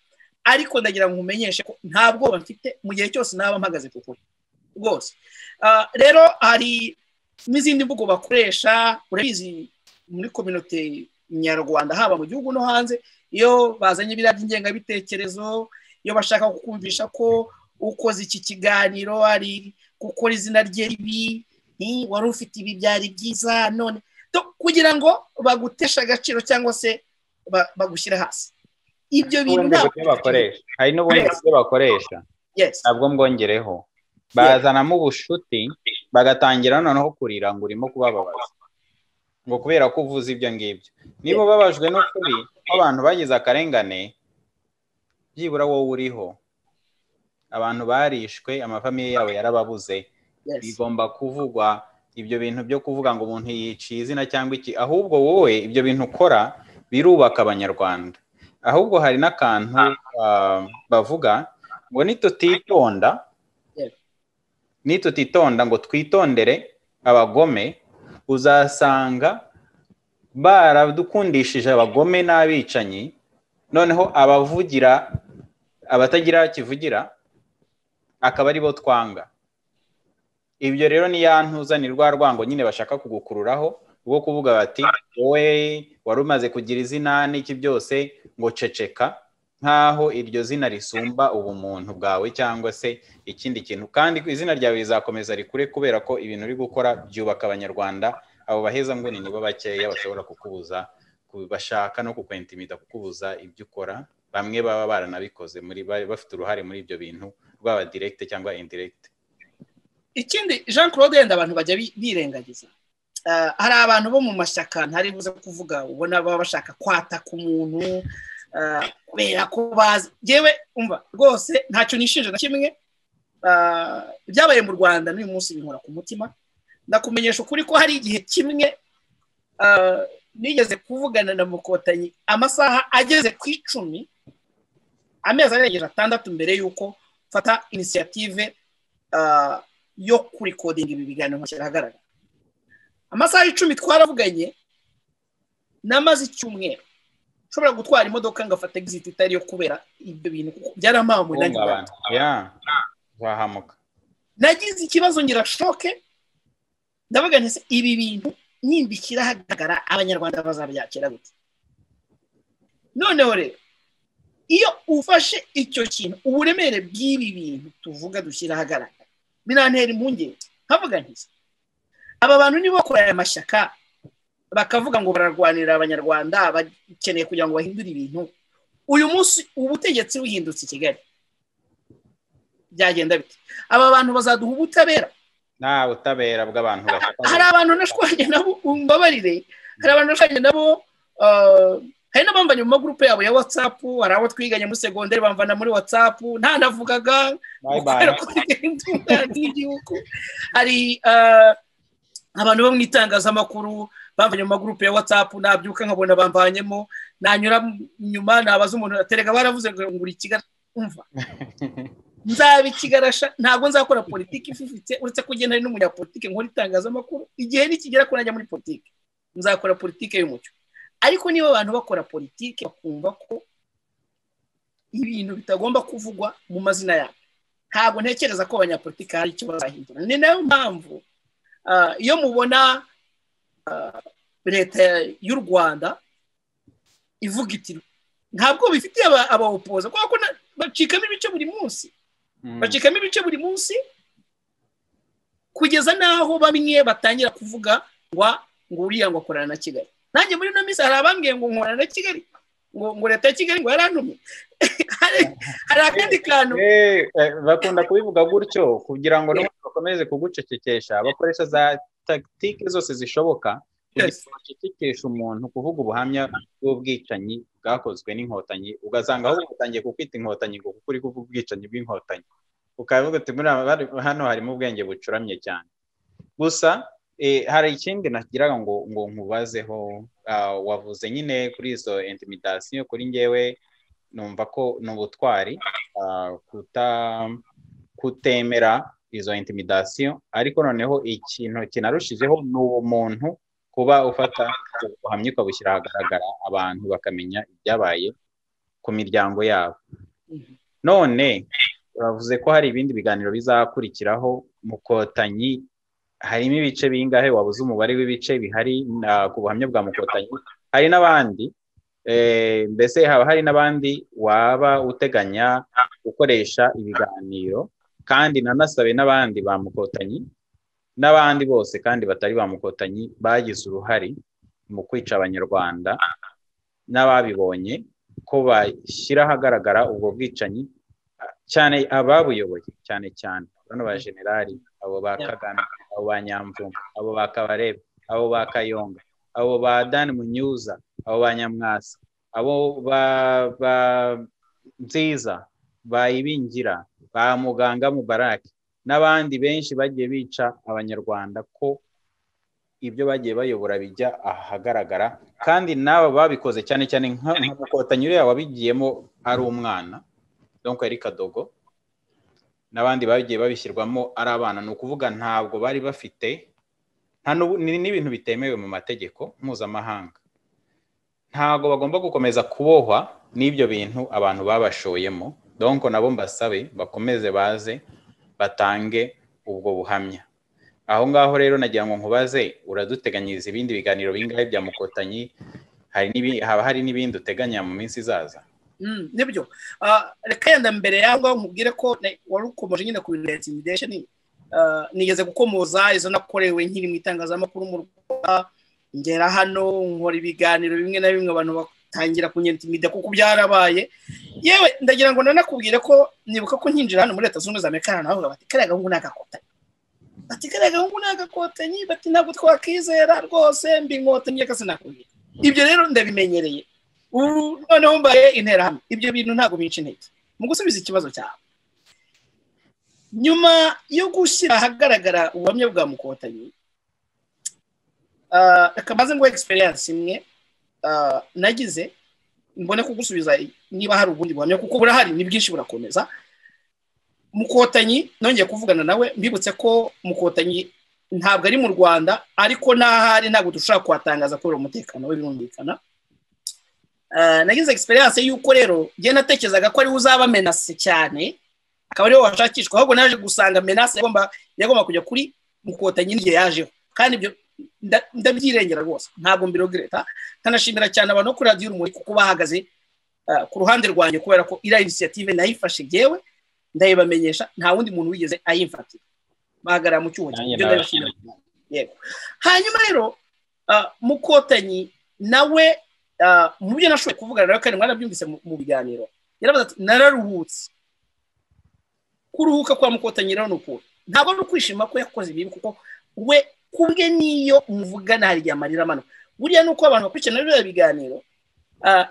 ariko ndagira ngo nkumenyeshe ko nta bwoba mfite mu gihe cyose naba mpagaze ku kuri rwose. Rero hari n'izindi mvugo bakoresha, urabizi muri communauté nyarwanda haba mu gihugu no hanze, iyo bazanye biriya by'ingengabitekerezo, iyo bashaka kukumvisha ko ukoze iki kiganiro ari gukora izina rye ribi, wari ufite ibi byari byiza none, kugira ngo baguteshe agaciro cyangwa se bagushyire hasi. Ibyo bintu
ntabwo bakoresha. Hari n'ubundi buryo bakoresha, ntabwo mbwongereho, bazanamo ubushuti bagatangira noneho kurira ngo urimo kubababaza ngo kubera ko uvuze ibyo ngibyo. Niba ubabajwe n'ukuri ko abantu bagize akarengane, byibura wowe uriho, abantu barishwe, amafamiye yabo yarababuze, bigomba kuvugwa. Ibyo bintu byo kuvuga ngo umuntu yiciye izina cyangwa iki, ahubwo wowe ibyo bintu ukora birubaka abanyarwanda. Ahubwo hari n'akantu bavuga ngo nitutitonda ngo twitondere abagome, uzasanga baradukundishije abagome n'abicanyi, noneho abavugira abatagira kivugira akaba ari bo twanga. Ibyo rero ni ya ntuzanirwa rwango nyine bashaka kugukururaho, rwo kuvuga bati wowe wari umaze kugira izina n'iki byose ngo ceceka, nkaho iryo zina risumba ubumuntu bwawe cyangwa se ikindi kintu. Kandi izina ryawe rizakomeza rikure kubera ko ibintu uri gukora byubaka abanyarwanda. Abo baheza nguni nibo bakeya bashobora kukubuza, bashaka no kukwentimida kukubuza ibyo ukora. Bamwe baba baranabikoze muri bafite uruhare muri ibyo bintu, rwaba direct cyangwa indirect.
Ikindi Jean Claude, yenda abantu bajya birengagiza, hari abantu bo mu mashyaka ntari buze kuvuga, ubona baba bashaka kwataka umuntu kubera ko bazi. Yewe umva rwose ntacyo nishinja na kimwe, ibyabaye mu Rwanda n'uyu munsi binkora ku mutima. Ndakumenyesha ukuri ko hari igihe kimwe nigeze kuvugana na Mukotanyi amasaha ageze ku 10, amezi arengeje 6 mbere yuko mfata initiative yo kurikodinga ibi biganiro nkashyira ahagaragara. Amasaha 10 twaravuganye, namaze icyumweru nshobora gutwara imodoka ngafata exit itari yo kubera ibyo bintu, kuko byaramamuye nanjye
wahamuka.
Nagize ikibazo ngira shoke, ndavuga nti ibi bintu nimbikira ahagaragara abanyarwanda bazabyakira gute? Noneho rero iyo ufashe icyo kintu, uburemere bw'ibi bintu tuvuga dushyira ahagaragara, binantera impungenge. Nkavuga nti Aba bantu nibo bakora aya mashyaka, bakavuga ngo bararwanira Abanyarwanda, bakeneye kugira ngo bahindure ibintu. Uyu munsi ubutegetsi buhindutse i Kigali, byagenda bite? Aba bantu bazaduha ubutabera?
Nta butabera bw'abantu.
Hari abantu nashwanye nabo, umbabarire, hari abantu nashwanye nabo, hari n'abamvanye mu magurupe yabo ya WhatsApp. Hari abo twiganye muri segonderi bamvana muri WhatsApp, ntanavugaga kubera ko y'igihugu. Hari abantu bo mu itangazamakuru bamvanye mu magurupe ya WhatsApp, nabyuka nkabona bamvanyemo, nanyura nyuma nabaza umuntu, aterega baravuze ngo ngura ikigali. Umva, nzaba ikigarasha, ntabwo nzakora politiki ififitse, uretse ko ugenda ari n'umunyapolitiki nkora itangazamakuru. Igihe nikigera ko najya muri politiki, nzakora politiki y'umucyo. Ariko niba abantu bakora politiki bakumva ko ibintu bitagomba kuvugwa mu mazina yabo, ntabwo ntekereza ko abanyapolitiki hari icyo bazahindura. Ni nayo mpamvu iyo mubona leta y'u Rwanda ivuga iti ntabwo bifitiye abawopoza, kubera ko bacikamo ibice buri munsi, bacikamo ibice buri munsi, kugeza n'aho bamwe batangira kuvuga ngo uriya ngo akorana na Kigali. Nanjye muri ino minsi hari abambwiye ngo nkorana na Kigali, ngo leta ya Kigali ngo yarantumye. Hari akandi kantu.
Bakunda kubivuga gutyo kugira ngo bakomeze kugucecekesha, bakoresha za tactique zose zishoboka kugira ngo bacecekeshe umuntu kuvuga ubuhamya bw'ubwicanyi bwakozwe n'Inkotanyi. Ugasanga ahubwo batangiye kukwita Inkotanyi ngo kuko uri kuvuga ubwicanyi bw'Inkotanyi, ukavuga uti muri hano harimo ubwenge bucuramye cyane. Gusa hari ikindi nagiraga ngo nkubazeho. Wavuze nyine kuri izo intimidation, kuri njyewe numva ko ni ubutwari kutemera izo intimidation, ariko noneho ikintu kinarushijeho ni ubumuntu, kuba ufata ubuhamya ukabushyira ahagaragara, abantu bakamenya ibyabaye ku miryango yabo. None bavuze ko hari ibindi biganiro bizakurikiraho. Mukotanyi harimo ibice bingahe? Wabuze umubare w'ibice bihari ku buhamya bwa Mukotanyi? Hari n'abandi, mbese haba hari n'abandi waba uteganya gukoresha ibiganiro? Kandi nanasabe n'abandi ba Mukotanyi n'abandi bose kandi batari ba Mukotanyi bagize uruhare mu kwica Abanyarwanda n'ababibonye ko bashyira ahagaragara ubwo bwicanyi, cyane ababuyoboye, cyane cyane bano ba generali, abo ba Kagame, abo ba Nyamvumba, abo ba Kabarebe, abo ba Kayonga, abo ba Dan Munyuza, abo ba Nyamwasa, abo ba Nziza, ba Ibingira, ba Muganga Mubaraki n'abandi benshi bagiye bica Abanyarwanda, ko ibyo bagiye bayobora bijya ahagaragara. Kandi n'aba babikoze, cyane cyane nka Mukotanyi uriya wabigiyemo ari umwana, donc yari kadogo, n'abandi bagiye babishyirwamo ari abana, ni ukuvuga ntabwo bari bafite n'ibintu bitemewe mu mategeko mpuzamahanga. Ntabwo bagomba gukomeza kubohwa n'ibyo bintu abantu babashoyemo. Donc nabo mbasabe bakomeze baze batange ubwo buhamya. Aho ngaho rero nagira ngo nkubaze, uraduteganyiriza ibindi biganiro bingahe bya Mukotanyi? Haba hari n'ibindi uteganya mu minsi izaza?
Nibyo. Reka yenda mbere yaho ngaho nkubwire ko wari ukomeje nyine ku bintu intimidation. Nigeze gukomoza izo nakorewe nkiri mu itangazamakuru mu Rwanda, ngera hano nkora ibiganiro bimwe na bimwe, abantu batangira kunyentimida, kuko byarabaye. Yewe, ndagira ngo nanakubwire ko nibuka ko nkinjira hano muri Leta Zunze Ubumwe za Amerika, hano bavuga bati kariya gahungu ni agakotanyi, bati kariya gahungu ni agakotanyi, bati ntabwo twakizera rwose, mbi Inkotanyi. Reka sinakubwira, ibyo rero ndabimenyereye. Ubu noneho mbaye Interahamwe, ibyo bintu ntabwo binca intege. Mu gusubiza ikibazo cyawe, nyuma yo gushyira ahagaragara ubuhamya bwa Mukotanyi, reka mbaze ngo experience imwe nagize, mbone kugusubiza niba hari ubundi buhamya, kuko burahari, ni bwinshi, burakomeza. Mukotanyi nongeye kuvugana nawe. Mbibutse ko Mukotanyi ntabwo ari mu Rwanda, ariko n'ahari ntabwo dushobora kuhatangaza kubera umutekano we, birumvikana. Nagize experience y'uko rero njye natekerezaga ko ariwe uzaba menacé cyane, akaba ariwe washakishwa, ahubwo naje gusanga menace yagomba kujya kuri Mukotanyi n'igihe yajeho. Kandi ibyo ndabyirengera rwose, ntabwo mbiregretta. Nkanashimira cyane abantu bo kuri Radiyo Urumuri kuko bahagaze ku ruhande rwanjye, kubera ko iriya initiative nayifashe jyewe, ndayibamenyesha, nta wundi muntu wigeze ayimfatira, bahagarara mu cyuho.
Nanjye
Ibyo ndabishimira. Yego. Hanyuma rero Mukotanyi nawe mu byo nashoboye kuvugana nawe kandi mwarabyumvise mu biganiro, yaravuze ati nararuhutse. Kuruhuka kwa Mukotanyi rero ni ukuntu ntabwo ari ukwishima ko yakoze ibibi, kuko we kubwe niyo muvugana hari igihe amarira amanuka. Buriya nuko abantu bakurikirana biriya biganiro,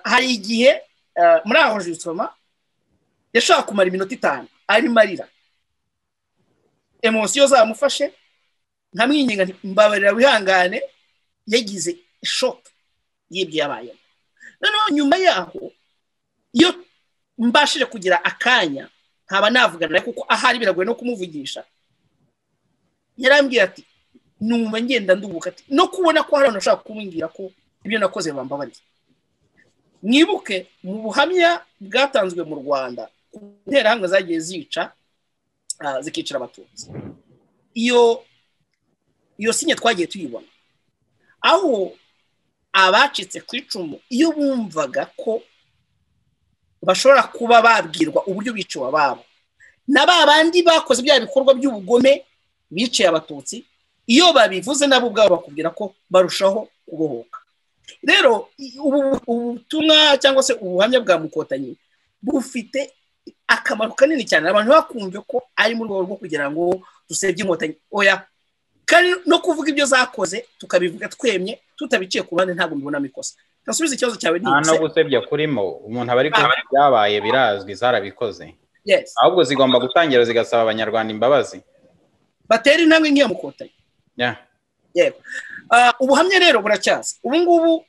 hari igihe muri aho jisoma yashaka kumara iminota 5 arimo arira, émotion zamufashe, nkamwinginga mbabarira wihangane, yagize shock y'ibyo yabayemo. Noneho nyuma yaho iyo mbashije kugira akanya nkaba navugana nawe, kuko ahari biragoye no kumuvugisha, yarambwira ati numva ngenda ndubuka, ati no kubona ko hari abantu bashaka kumbwira ko ibyo nakoze bambabariye. Mwibuke mu buhamya bwatanzwe mu Rwanda ku nterahamwe zagiye zica zikicira abatutsi, iyo signe twagiye tuyibona, aho abacitse ku icumu iyo bumvaga ko bashobora kuba babwirwa uburyo biciwe ababo, na ba bandi bakoze bya bikorwa by'ubugome biciye abatutsi, iyo babivuze nabo ubwabo bakubwira ko barushaho kubohoka. Rero ubutumwa cyangwa se ubuhamya bwa Mukotanyi bufite akamaro kanini cyane, abantu bakumve ko ari mu rwego rwo kugira ngo dusebye inkotanyi, oya, kandi no kuvuga ibyo zakoze tukabivuga twemye tutabiciye ku ruhande, ntabwo mbibonamo ikosa. Nasubiza ikibazo cyawe
nta no gusebya kurimo, umuntu aba ari kuvuga ibyabaye birazwi, zarabikoze. Ahubwo zigomba gutangira zigasaba abanyarwanda imbabazi,
batera intambwe nk'iya Mukotanyi. Yego. Ubuhamya rero buracyaza. Ubu ngubu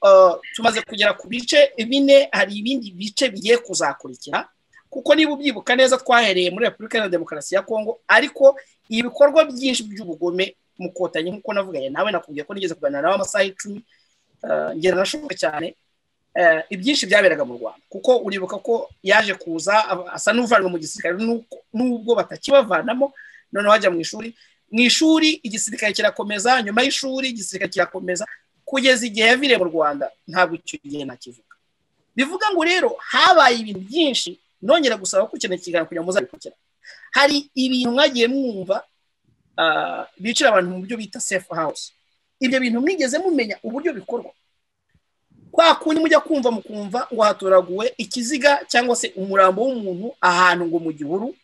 tumaze kugera ku bice 4, hari ibindi bice bigiye kuzakurikira, kuko niba ubyibuka neza twahereye muri Repubulika ya Demokarasi ya Kongo, ariko ibikorwa byinshi by'ubugome Mukotanyi nkuko navuganye nawe, nakubwiye ko nigeze kuganira nawe amasaha 10, ngera nashoboka cyane, ibyinshi byaberaga mu Rwanda, kuko uribuka ko yaje kuza asa n'uvanwe mu gisirikare nubwo batakibavanamo, noneho ajya mu ishuri. Mu ishuri igisirikare kirakomeza, nyuma y'ishuri igisirikare kirakomeza kugeza igihe yaviriye mu Rwanda, ntabwo icyo gihe nakivuga. Bivuga ngo rero habaye ibintu byinshi, nongera gusaba ko ukeneye ikiganiro kugira ngo muzabikurikira. Hari ibintu mwagiye mwumva bicira abantu mu buryo bita safe house. Ibyo bintu mwigeze mumenya uburyo bikorwa? Kwa kundi mujya kumva mukumva ngo haturaguwe ikiziga cyangwa se umurambo w'umuntu ahantu ngo mu gihuru,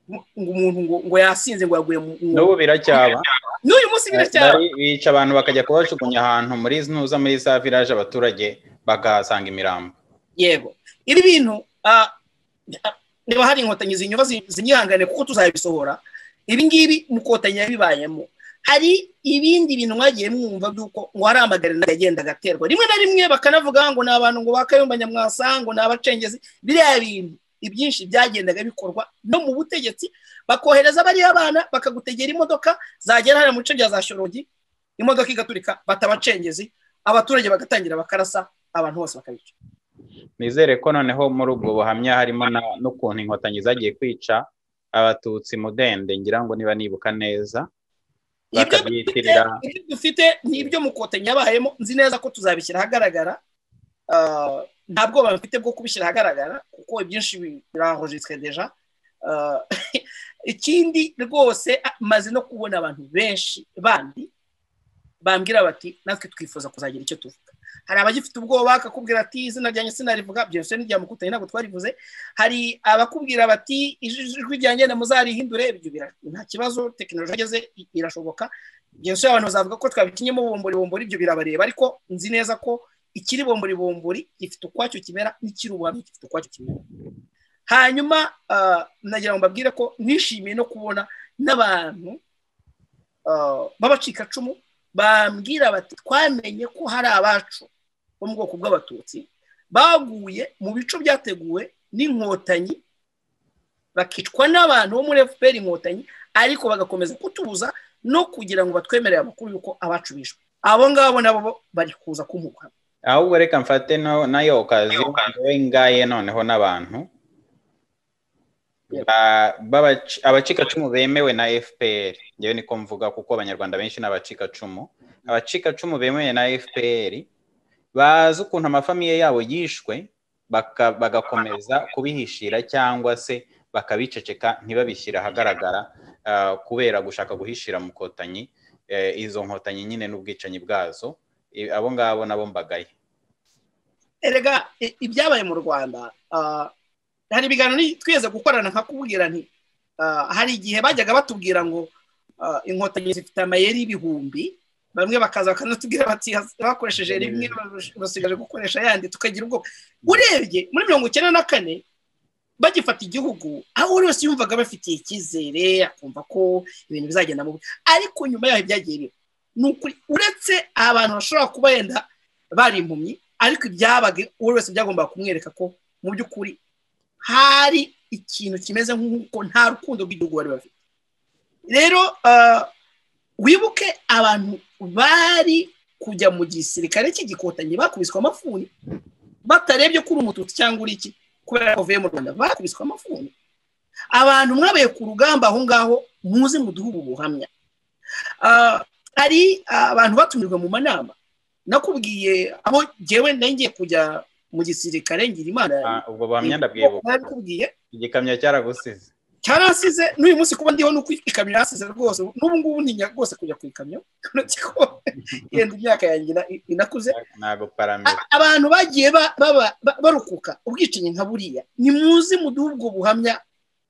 ngo umuntu ngo yasinze ngo yaguye mu
n'ubu biracyaba,
n'uyu munsi biracyaba.
Bica abantu bakajya kubajugunya ahantu muri ntuza muri za village, abaturage bakahasanga imirambo.
Yego, ibi bintu niba hari inkotanyi zinyuba zinyihangane kuko tuzabisohora. Ibi ngibi Mukotanyi yabibayemo. Hari ibindi bintu mwagiye mwumva by'uko ngo hari amagare yagenda agaterwa, rimwe na rimwe bakanavuga ngo ni abantu ngo bakayumba Nyamwasa, ngo ni abacengezi. Biriya bintu ibyinshi byagendaga bikorwa no mu butegetsi, bakohereza bariya abana bakagutegera imodoka zagera hariya mu bice bya za Shyorongi, imodoka igaturika, batabacengezi, abaturage bagatangira bakarasa, abantu bose bakabica.
Nizere ko noneho muri ubwo buhamya harimo n'ukuntu inkotanyi zagiye kwica abatutsi Mudende, ngira ngo niba nibuka neza bakabyitirira.
Ibyo dufite ni ibyo Mukotanyi yabayemo, nzi neza ko tuzabishyira ahagaragara. Ntabwo bafite bwo kubishyira ahagaragara kuko ibyinshi birahojitswe deja. Ikindi rwose maze no kubona abantu benshi bandi bambwira bati natwe twifuza kuzagira icyo tuvuga. Hari abagifite ubwoba akakubwira ati izina ryanjye sinarivuga, byose ni rya Mukotanyi ntabwo twarivuze. Hari abakubwira bati ijwi ryanjye namuzarihindure, ibyo nta kibazo, tekinoloji ageze irashoboka. Byose abantu bazavuga ko twabikinyemo bombori bombori, ibyo birabareba, ariko nzi neza ko ikiri bombori bombori gifite ukwacyo kimera, n'ikiri ubuhamya gifite ukwacyo kimera. Hanyuma nagira ngo mbabwire ko nishimiye no kubona n'abantu b'abacikacumu bambwira bati twamenye ko hari abacu bo mu bwoko bw'abatutsi baguye mu bico byateguwe n'inkotanyi, bakicwa n'abantu bo muri FPR inkotanyi, ariko bagakomeza kutubuza no kugira ngo batwemerere amakuru y'uko abacu bishwe. Abo ngabo nabo bari kuza kumuka.
Ahubwo reka mfate nayo okazi ngaye noneho n'abantu abacikacumu bemewe na FPR. Ngewe niko mvuga kuko abanyarwanda benshi n'abacikacumu. Abacikacumu bemewe na FPR bazi ukuntu amafamiye yabo yishwe, bagakomeza kubihishira cyangwa se bakabiceceka ntibabishyira ahagaragara kubera gushaka guhishira Mukotanyi. Izo nkotanyi nyine n'ubwicanyi bwazo, abo ngabo nabo mbagaye.
Erega ibyabaye mu Rwanda, hari ibiganiro twigeze gukorana nkakubwira nti hari igihe bajyaga batubwira ngo inkotanyi zifite amayeri ibihumbi, bamwe bakaza bakanatubwira bati bakoresheje rimwe basigaje gukoresha ayandi, tukagira ubwoba. Urebye muri 94 bagifata igihugu, aho buri wese yumvaga bafitiye icyizere, akumva ko ibintu bizagenda mu, ariko nyuma yaho ibyagiye biba ni ukuri, uretse abantu bashobora kuba yenda bari impumyi, ariko ibyabaga buri wese byagombaga kumwereka ko mu by'ukuri hari ikintu kimeze nk'uko nta rukundo rw'igihugu bari bafite. Rero wibuke abantu bari kujya mu gisirikare cy'igikotanyi bakubiswe amafuni, batarebye ko uri umututsi cyangwa uri iki, kubera ko uvuye mu Rwanda bakubiswe amafuni. Abantu mwabaye ku rugamba aho ngaho, muze muduhe ubu buhamya. Hari abantu batumirwa mu manama, nakubwiye abo jyewe ngiye kujya mu gisirikare ngira Imana.
Ubwo buhamya ndabwibuka.
Nabikubwiye.
Igikamyo cyaragusize.
Cyaransize, n'uyu munsi kuba ndiho nuko ikamyo yasize rwose, n'ubu ngubu ntinya rwose kujya ku ikamyo, yenda imyaka yanjye inakuze.
Ntago paramira.
Abantu bagiye barukuka ubwicanyi nka buriya, nimuze muduhe ubwo buhamya,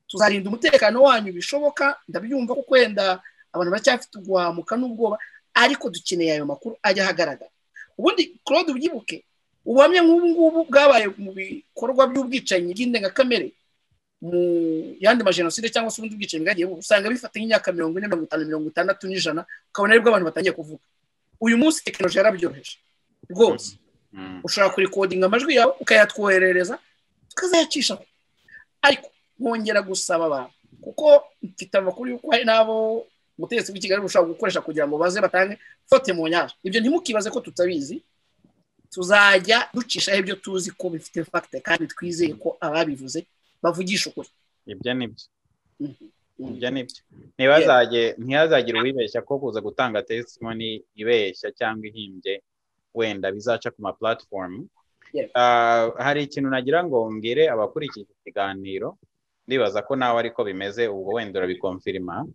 tuzarinda umutekano wanyu bishoboka. Ndabyumva kuko wenda abantu baracyafite uguhamuka n'ubwoba, ariko dukeneye ayo makuru ajya ahagaragara. Ubundi Claude, ubyibuke, ubuhamya nk'ubu ngubu bwabaye mu bikorwa by'ubwicanyi bw'indengakamere mu yandi majenoside cyangwa se ubundi bwicanyi bwagiye, usanga bifata nk'imyaka 40, 50, 60 n'ijana, ukabona aribwo abantu batangiye kuvuga. Uyu munsi tekinoloji yarabyoroheje rwose, ushobora kurikodinga amajwi yawe ukayatwoherereza tukazayacishaho. Ariko nkongera gusaba abantu, kuko mfite amakuru y'uko hari n'abo ubutegetsi bw'i Kigali bushobora gukoresha kugira ngo baze batange fote mu nyanja, ibyo ntimukibaze ko tutabizi, tuzajya ducishaho ibyo tuzi ko bifite fagite kandi twizeye ko ababivuze bavugisha ukuri.
Ibyo nibyo, ibyo nibyo. Ntihazagire uwibeshya ko kuza gutanga testimony ibeshya cyangwa ihimbye wenda bizaca ku ma platform. Hari ikintu nagira ngo mbwire abakurikiye iki kiganiro, ndibaza ko nawe ariko bimeze, ubwo wenda urabikonfirima.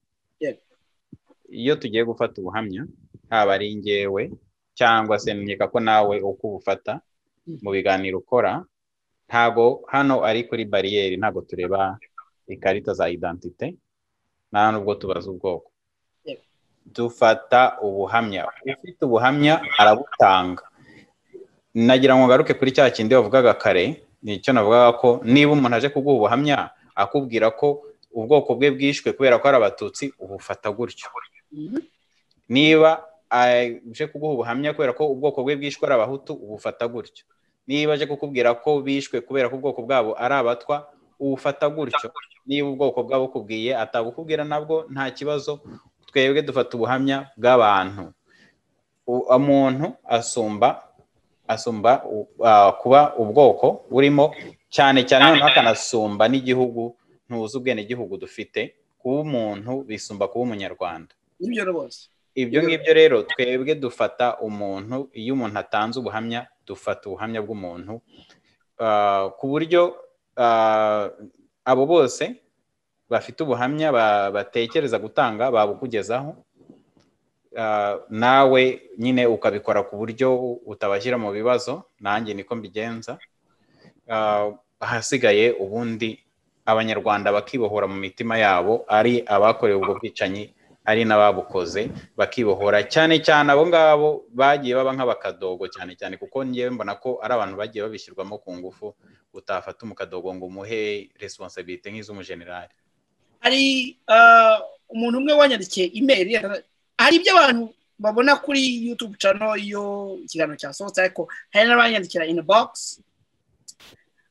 Iyo tugiye gufata ubuhamya, haba ari njyewe cyangwa se nkeka ko nawe uko ubufata mu biganiro ukora, ntago hano ari kuri bariyeri, ntago tureba ikarita za identite, nta nubwo tubaza ubwoko. Dufata ubuhamya, ufite ubuhamya arabutanga. Nagira ngo ngaruke kuri cya kindi wavugaga kare, nicyo navugaga ko niba umuntu aje kuguha ubuhamya akubwira ko ubwoko bwe bwishwe kubera ko ari abatutsi, ubufata gutyo. Niba aje kuguha ubuhamya kubera ko ubwoko bwe bwishwe ari abahutu, ubufata gutyo. Niba aje kukubwira ko bishwe kubera ko ubwoko bwabo ari abatwa, ubufata gutyo. Niba ubwoko bwabo bukubwiye atabukubwira nabwo nta kibazo, twebwe dufata ubuhamya bw'abantu. Umuntu asumba kuba ubwoko burimo, cyane cyane noneho akanasumba n'igihugu. Ntuzi ubwenegihugu dufite, kuba umuntu bisumba kuba umunyarwanda.
Nibyo rwose.
Ibyo ngibyo rero twebwe dufata umuntu, iyo umuntu atanze ubuhamya dufata ubuhamya bw'umuntu, ku buryo abo bose bafite ubuhamya batekereza gutanga babukugezaho, nawe nyine ukabikora ku buryo utabashyira mu bibazo. Nanjye niko mbigenza. Ahasigaye ubundi abanyarwanda bakibohora mu mitima yabo, ari abakorewe ubwo bwicanyi ari n'ababukoze bakibohora, cyane cyane abo ngabo bagiye baba nk'abakadogo, cyane cyane kuko ngewe mbona ko ari abantu bagiye babishyirwamo ku ngufu, utafata umukadogo ngo umuhe responsabilité nk'iz'umujenerali.
Hari umuntu umwe wanyandikiye email, hari ibyo abantu babona kuri YouTube channel iyo ikiganiro cyasohotse, ariko hari n'abanyandikira inbox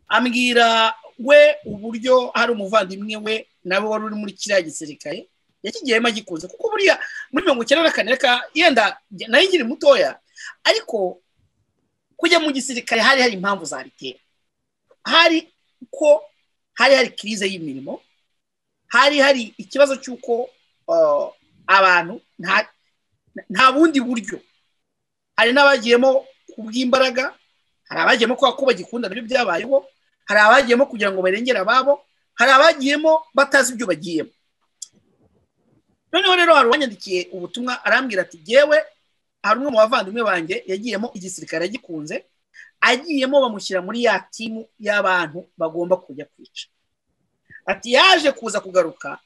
ambwira we uburyo hari umuvandimwe we nawe wari uri muri kiriya gisirikare yakigiyemo agikunze, kuko buriya muri 94 reka yenda nayo nkiri mutoya, ariko kujya mu gisirikare hari hari impamvu zabitera. Hari ko hari hari crise y'imirimo, hari hari ikibazo cy'uko abantu nta bundi buryo, hari n'abagiyemo kubw'imbaraga, hari abagiyemo kwa ko bagikunda nabyo byabayeho, hari abagiyemo kugira ngo barengere ababo, hari abagiyemo batazi ibyo bagiyemo. Noneho rero hari uwanyandikiye ubutumwa arambwira ati yewe hari umwe mu bavandimwe banjye yagiyemo igisirikare agikunze, agiyemo bamushyira muri ya timu y'abantu bagomba kujya kwica. Ati yaje kuza kugaruka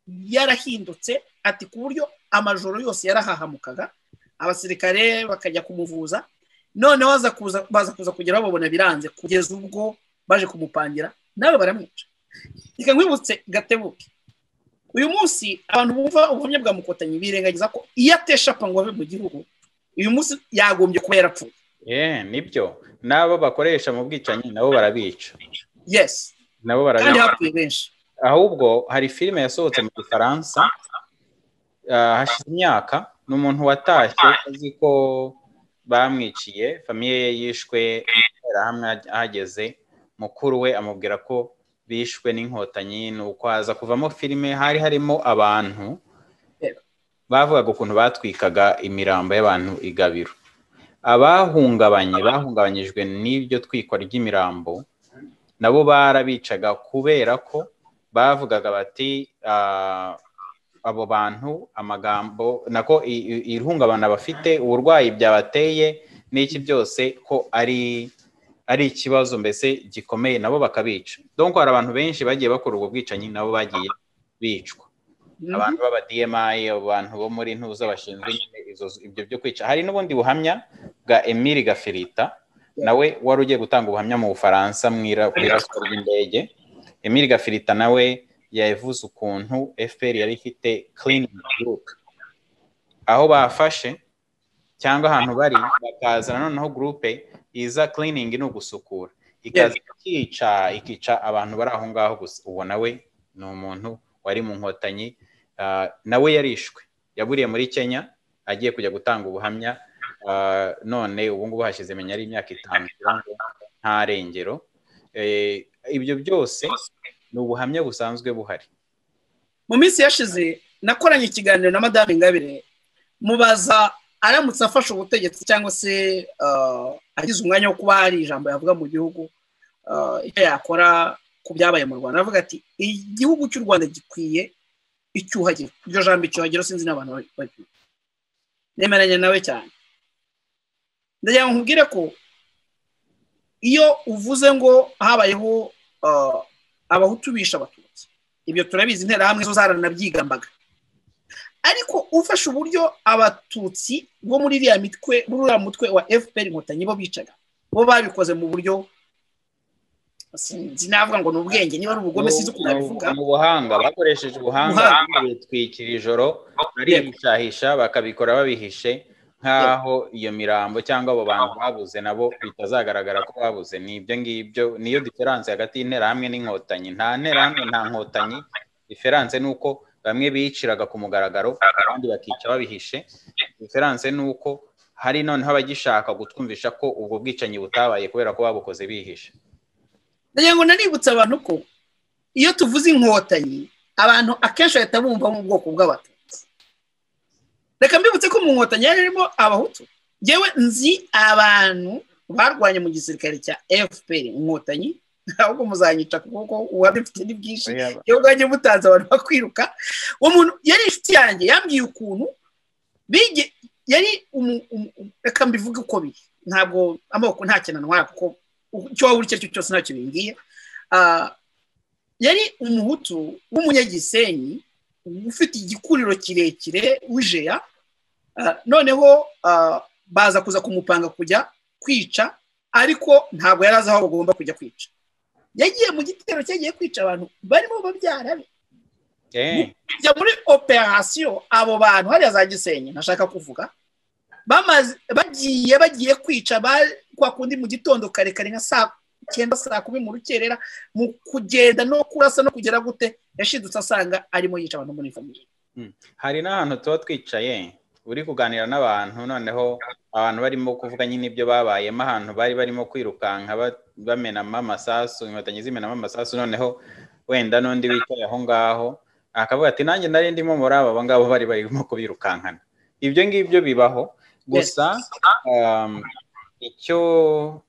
yarahindutse, ati ku buryo amajoro yose yarahahamukaga, abasirikare bakajya kumuvuza, noneho baza kuza kugeraho babona biranze, kugeza ubwo baje kumupangira nawe baramwica. Reka nkwibutse Gatebuke, uyu munsi abantu bumva ubuhamya bwa Mukotanyi birengagiza ko iyo ateshapa ngo ave mu gihugu uyu munsi yagombye kuba yarapfuye.
Nibyo, n'abo bakoresha mu bwicanyi nabo barabica.
Yes,
nabo barabica
kandi hapfuye benshi.
Ahubwo hari filime yasohotse mu Gifaransa hashize imyaka, ni umuntu watashye azi ko bamwiciye, famiye ye yishwe hamwe, ahageze mukuru we amubwira ko bishwe n'inkotanyi, nuko haza kuvamo filime hari harimo abantu bavugaga ukuntu batwikaga imirambo y'abantu igabiro. Abahungabanye bahungabanyijwe n'ibyo twikwa ry'imirambo nabo barabicaga, kubera ko bavugaga bati abo bantu amagambo nako ihungabana bafite, uburwayi byabateye n'iki byose ko ari ikibazo mbese gikomeye, nabo bakabica. Donc hari abantu benshi bagiye bakora ubwo bwicanyi nabo bagiye bicwa. Abantu b'aba DMI, abantu bo muri ntuza bashinzwe ibyo byo kwica. Hari n'ubundi buhamya bwa Emile Gafirita, nawe wari ugiye gutanga ubuhamya mu Bufaransa ku iraswa ry'indege. Emile Gafirita nawe yavuze ukuntu FPR yari ifite cleaning group, aho bafashe cyangwa ahantu bari bakazana noneho groupe iza cleaning ni ugusukura, ikaza ikica abantu bari aho ngaho gusa. Uwo nawe ni umuntu wari mu nkotanyi, nawe yarishwe, yaburiye muri Kenya agiye kujya gutanga ubuhamya, none ubu ngubu hashize menya ari imyaka 5 nta rengero. Ibyo byose ni ubuhamya busanzwe buhari.
Mu minsi yashize nakoranye ikiganiro na Madame Ingabire, mubaza aramutse afashe ubutegetsi cyangwa se agize umwanya wo kuba hari ijambo yavuga mu gihugu, icyo yakora ku byabaye mu Rwanda. Aravuga ati igihugu cy'u Rwanda gikwiye icyuhagiro. Iryo jambo icyuhagiro sinzi n'abantu babyumva. Nemeranya nawe cyane. Ndagira ngo nkubwire ko iyo uvuze ngo habayeho abahutu bisha abatutsi, ibyo turabizi, interahamwe zo zaranabyigambaga. Ariko ufashe uburyo abatutsi bo muri iriya mitwe, muri uriya mutwe wa FPR inkotanyi bo bicaga, bo babikoze mu buryo sinzi navuga ngo ni ubwenge niba ari ubugome, sinzi ukuntu nabivuga.
Mu buhanga bakoresheje ubuhanga, bitwikira ijoro barihishahisha, bakabikora babihishe nkaho iyo mirambo cyangwa abo bantu babuze nabo bitazagaragara ko babuze. Ni ibyo ngibyo, niyo diferanse hagati y'interahamwe n'inkotanyi. Nta nterahamwe nta nkotanyi, diferanse ni uko bamwe biciraga ku mugaragaro abandi bakica babihishe. Diferanse ni uko hari noneho abagishaka gutwumvisha ko ubwo bwicanyi butabaye kubera ko babukoze bihishe.
Ndagira ngo nanibutse abantu ko iyo tuvuze inkotanyi abantu akenshi bahita bumva mu bwoko bw'abatutsi. Reka mbibutse ko mu nkotanyi harimo abahutu. Yewe nzi abantu barwanye mu gisirikare cya FPR inkotanyi, ahubwo muzanyica kuko uwabifite ni bwinshi, yewe ubwanjye mutanze abantu bakwiruka. Uwo muntu yari inshuti yanjye, yambwiye ukuntu yari reka mbivuge uko biri, ntabwo amoko nta kintu antwara kuko icyo waba uri cyo cyose ntacyo bimbwiye. Yari umuhutu w'umunyagisenyi ufite igikuriro kirekire w'ijeya, noneho baza kuza kumupanga kujya kwica, ariko ntabwo yari azi aho bagomba kujya kwica. Yagiye mu gitero cyagiye kwica abantu barimo babyara be. Kujya muri operation abo bantu hariya za Gisenyi ntashaka kuvuga, bamaze bagiye kwica kwa kundi mu gitondo kare kare nka saa 9 saa 10 mu rukerera, mu kugenda no kurasa no kugera gute, yashidutse asanga arimo yica abantu muri famille.
Hari n'ahantu tuba twicaye uri kuganira n'abantu, noneho abantu barimo kuvuga nyine ibyo babayemo, ahantu bari barimo kwirukanka bamenamo amasasu, inkotanyi zimenamo amasasu, noneho wenda n'undi wicaye aho ngaho akavuga ati nanjye nari ndimo muri aba ngabo bari barimo kubirukankana. Ibyo ngibyo bibaho gusa. Icyo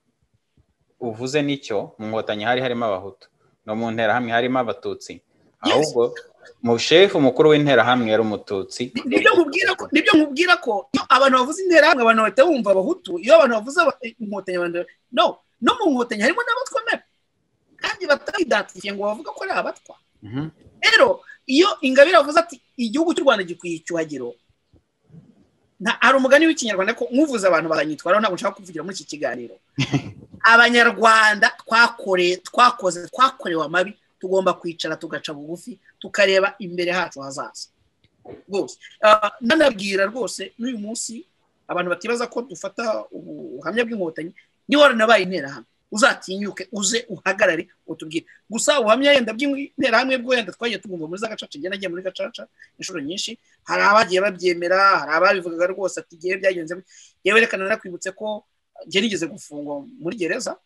uvuze nicyo, mu nkotanyi hari harimo abahutu no mu nterahamwe harimo abatutsi, Ahubwo mushefu mukuru w'interahamwe yari Umututsi.
Nibyo nkubwira ko iyo abantu bavuze interahamwe, abantu bahita bumva Abahutu. Iyo abantu bavuze Inkotanyi, abantu no mu Nkotanyi harimo n'Abatwa mebe, kandi batidentifiye ngo bavuga ko ari Abatwa. Rero iyo Ingabire avuze ati igihugu cy'u Rwanda gikwiye icyuhagiro, hari umugani w'Ikinyarwanda ko nkuvuze abantu baranyitwaraho, ntabwo nshaka kuvugira muri iki kiganiro. Abanyarwanda twakoze twakorewe amabi, tugomba kwicara tugaca bugufi, tukareba imbere hacu hazaza rwose. Nanabwira rwose n'uyu munsi abantu batibaza ko dufata ubuhamya bw'Inkotanyi, niba waranabaye interahamwe uzatinyuke uze uhagarare utubwire. Gusa ubuhamya yenda bw'interahamwe bwo yenda twagiye tugumva muri za gacaca, njye nagiye muri gacaca inshuro nyinshi, hari abagiye babyemera, hari ababivugaga rwose ati igihe byagenze. Yewe reka nanakwibutse ko njye nigeze gufungwa muri gereza,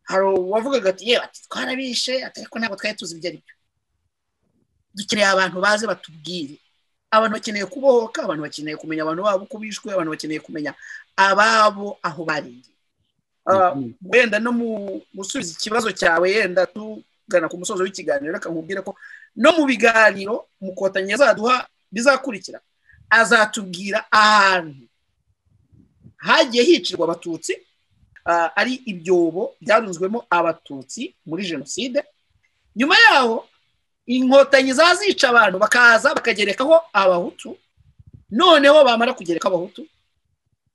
hari uwavugaga ati yewe ati twarabishe, ati ariko ntabwo twari tuzi ibyo ari byo. Dukeneye abantu baze batubwire. Abantu bakeneye kubohoka, abantu bakeneye kumenya abantu babo uko bishwe, abantu bakeneye kumenya ababo aho baringiye. Wenda no mu gusubiza ikibazo cyawe, yenda tugana ku musozo w'ikiganiro, reka nkubwire ko no mu biganiro Mukotanyi azaduha bizakurikira, azatubwira ahantu hagiye hicirwa Abatutsi, ari ibyobo byarunzwemo Abatutsi muri jenoside. Nyuma yaho Inkotanyi zazica abantu, bakaza bakagerekaho Abahutu. Noneho bamara kugereka Abahutu,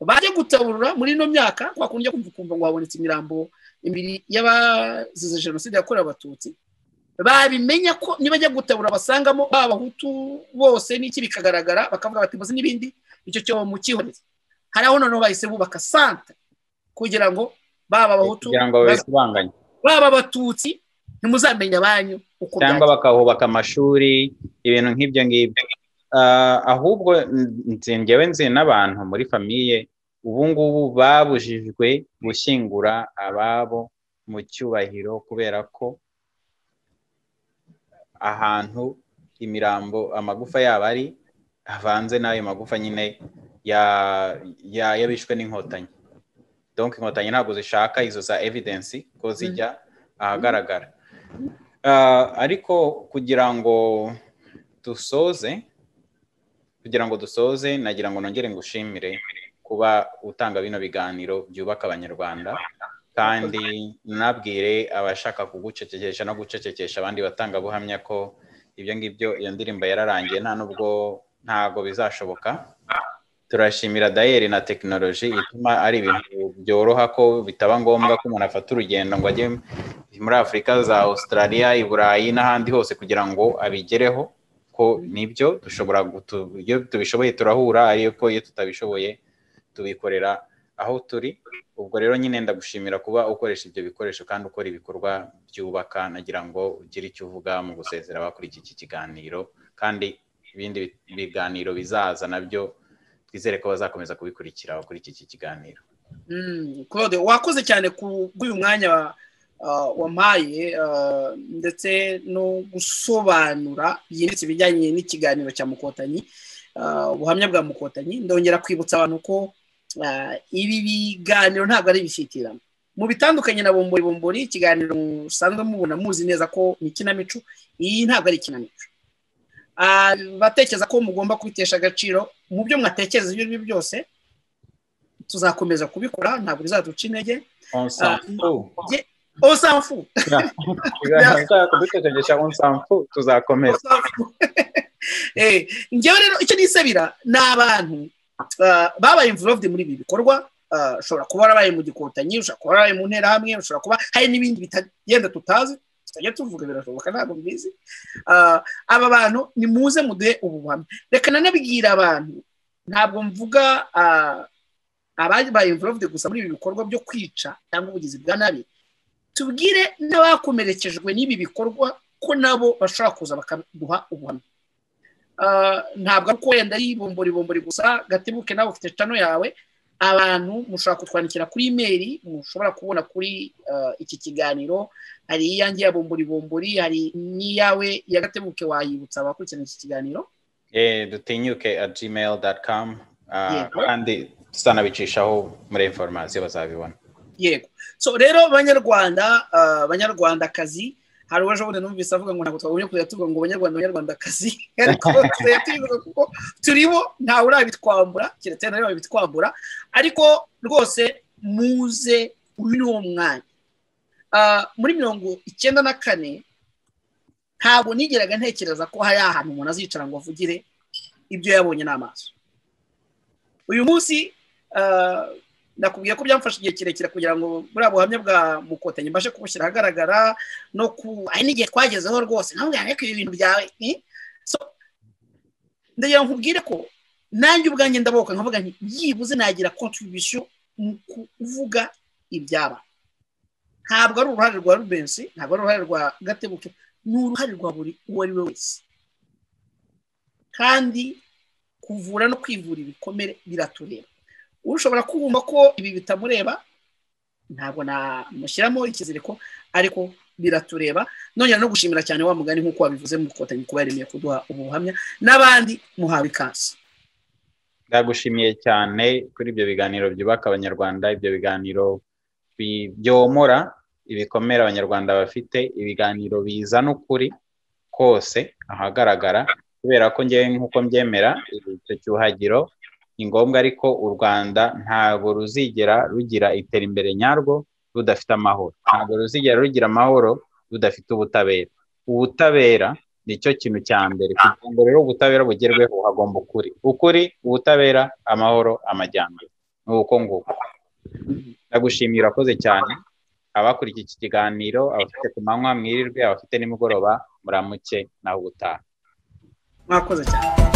bajya gutaburura muri ino myaka kwa kundi kumva ngo habonetse imirambo ibiri y'abazize jenoside yakorewe Abatutsi, babimenya ko nibajya gutabura basangamo Abahutu bose n'iki, bikagaragara, bakavuga bati muzi n'ibindi, icyo cyo mukihoreze. Hari aho noneho bahise bubaka sante kugira ngo baba Abahutu,
kugira ngo babisibanganye,
baba Abatutsi, ntimuzamenya abanyu uko,
cyangwa bakahubaka amashuri, ibintu nk'ibyo ngibyo. Ahubwo njyewe nzi n'abantu muri famille ubu ngubu babujijwe gushyingura ababo mu cyubahiro, kubera ko ahantu imirambo, amagufa yabo ari, avanze n'ayo magufa nyine yabishwe n'Inkotanyi. Donc Inkotanyi ntabwo zishaka izo za evidence ko zijya ahagaragara. Ariko kugira ngo dusoze, nagira ngo nongere ngushimire kuba utanga bino biganiro byubaka Abanyarwanda, kandi nabwire abashaka kugucecekesha no gucecekesha abandi batangabuhamya ko ibyo ngibyo, iyo ndirimbo yararangiye, nta nubwo ntabwo bizashoboka. Turashimira dayeri na tekinoloji ituma ari ibintu byoroha, ko bitaba ngombwa ko umuntu afata urugendo ngo ajye muri Afurika, za Australia, i Burayi n'ahandi hose kugira ngo abigereho, ko nibyo dushobora, iyo tubishoboye turahura, ariko iyo tutabishoboye tubikorera aho turi. Ubwo rero nyine ndagushimira kuba ukoresha ibyo bikoresho kandi ukora ibikorwa byubaka. Nagira ngo ugire icyo uvuga mu gusezera abakurikiye iki kiganiro, kandi ibindi biganiro bizaza nabyo twizere ko bazakomeza kubikurikira bakurikiye iki kiganiro.
Claude, wakoze cyane ku bw'uyu mwanya wampaye, ndetse no gusobanura byimbitse ibijyanye n'ikiganiro cya Mukotanyi, ubuhamya bwa Mukotanyi. Ndongera kwibutsa abantu ko ibi biganiro ntabwo ari ibishyitirano mu bitandukanye na Bombori Bombori, ikiganiro musanzwe mubona, muzi neza ko ni ikinamico. Iyi ntabwo ari ikinamico. Batekereza ko mugomba kubitesha agaciro, mu byo mwatekereza ibyo ari byo byose, tuzakomeza kubikora, ntabwo bizaduca intege.
On s'en fout.
On s'en fout.
Kuducecekesha, on s'en fout, tuzakomeza.
Njyewe rero icyo nisabira ni abantu babaye involved muri ibi bikorwa. Ushobora kuba warabaye mu gikotanyi, ushobora kuba warabaye mu nterahamwe, ushobora kuba hari n'ibindi bitagenda tutazi, tutajya tuvuga, birashoboka, ntabwo mbizi. Aba bantu nimuze muduhe ubu buhamya. Reka nanabwira abantu, ntabwo mvuga ababaye involved gusa muri ibi bikorwa byo kwica cyangwa ubugizi bwa nabi, tubwire n'abakomerekejwe n'ibi bikorwa ko nabo bashobora kuza bakaduha ubuhamya. Ntabwo ari uko wenda ari Bombori Bombori gusa. Gatebuke, nawe ufite channel yawe. Abantu mushobora kutwandikira kuri email mushobora kubona kuri iki kiganiro. Hari iyanjye ya Bombori Bombori, hari n'iyawe ya Gatebuke. Wayibutsa abakurikirana iki kiganiro?
dutinyuke@gmail.com, kandi tuzanabicishaho muri information bazabibona.
Yego. So rero Banyarwanda, Banyarwandakazi, Hari uwaje bundi numvise avuga ngo ntabwo twagumye kujya tuvuga ngo abanyarwanda abanyarwandakazi, ariko tubivuga kuko turibo, ntawe urabitwambura, keretse nawe babitwambura. Ariko rwose muze, uyu ni wo mwanya. Muri 94 ntabwo nigeraga ntekereza ko hari ahantu umuntu azicara ngo avugire ibyo yabonye n'amaso. Uyu munsi nakubwiye ko byamfashe igihe kirekire kugira ngo buriya buhamya bwa Mukotanyi mbashe kubushyira ahagaragara, no ku hari n'igihe twagezeho rwose ntabwo ariko ibi bintu byawe. Ndagira ngo nkubwire ko nanjye ubwanjye ndaboka nkavuga nti byibuze nagira contribution mu kuvuga ibyaba. Ntabwo ari uruhare rwa Rubensi, ntabwo ari uruhare rwa Gatebuke, ni uruhare rwa buri uwo ari we wese. Kandi kuvura no kwivura ibikomere biratureba. Ushobora kumva ko ibi bitamureba, ntabwo namushyiramo ikiziriko, ariko biratureba. Nongera no gushimira cyane wa mugani nk'uko wabivuze Mukotanyi kuba yaremeye kuduha ubu buhamya, n'abandi muhawe ikaze.
Ndagushimiye cyane kuri ibyo biganiro byubaka abanyarwanda, ibyo biganiro byomora ibikomere abanyarwanda bafite, ibiganiro bizana ukuri kose ahagaragara, kubera ko ngewe nk'uko mbyemera icyo cyuhagiro ni ngombwa, ariko u Rwanda ntabwo ruzigera rugira iterambere nyarwo rudafite amahoro, ntabwo ruzigera rugira amahoro rudafite ubutabera. Ubutabera nicyo kintu cya mbere, kugira ngo rero ubutabera bugerweho hagomba ukuri, ukuri, ubutabera, amahoro, amajyambere, ni uko nguko. Ndagushimira, urakoze cyane. Abakurikiye iki kiganiro, abafite ku manywa mwirirwe, abafite nimugoroba muramuke, naho ubutaha.
Mwakoze cyane.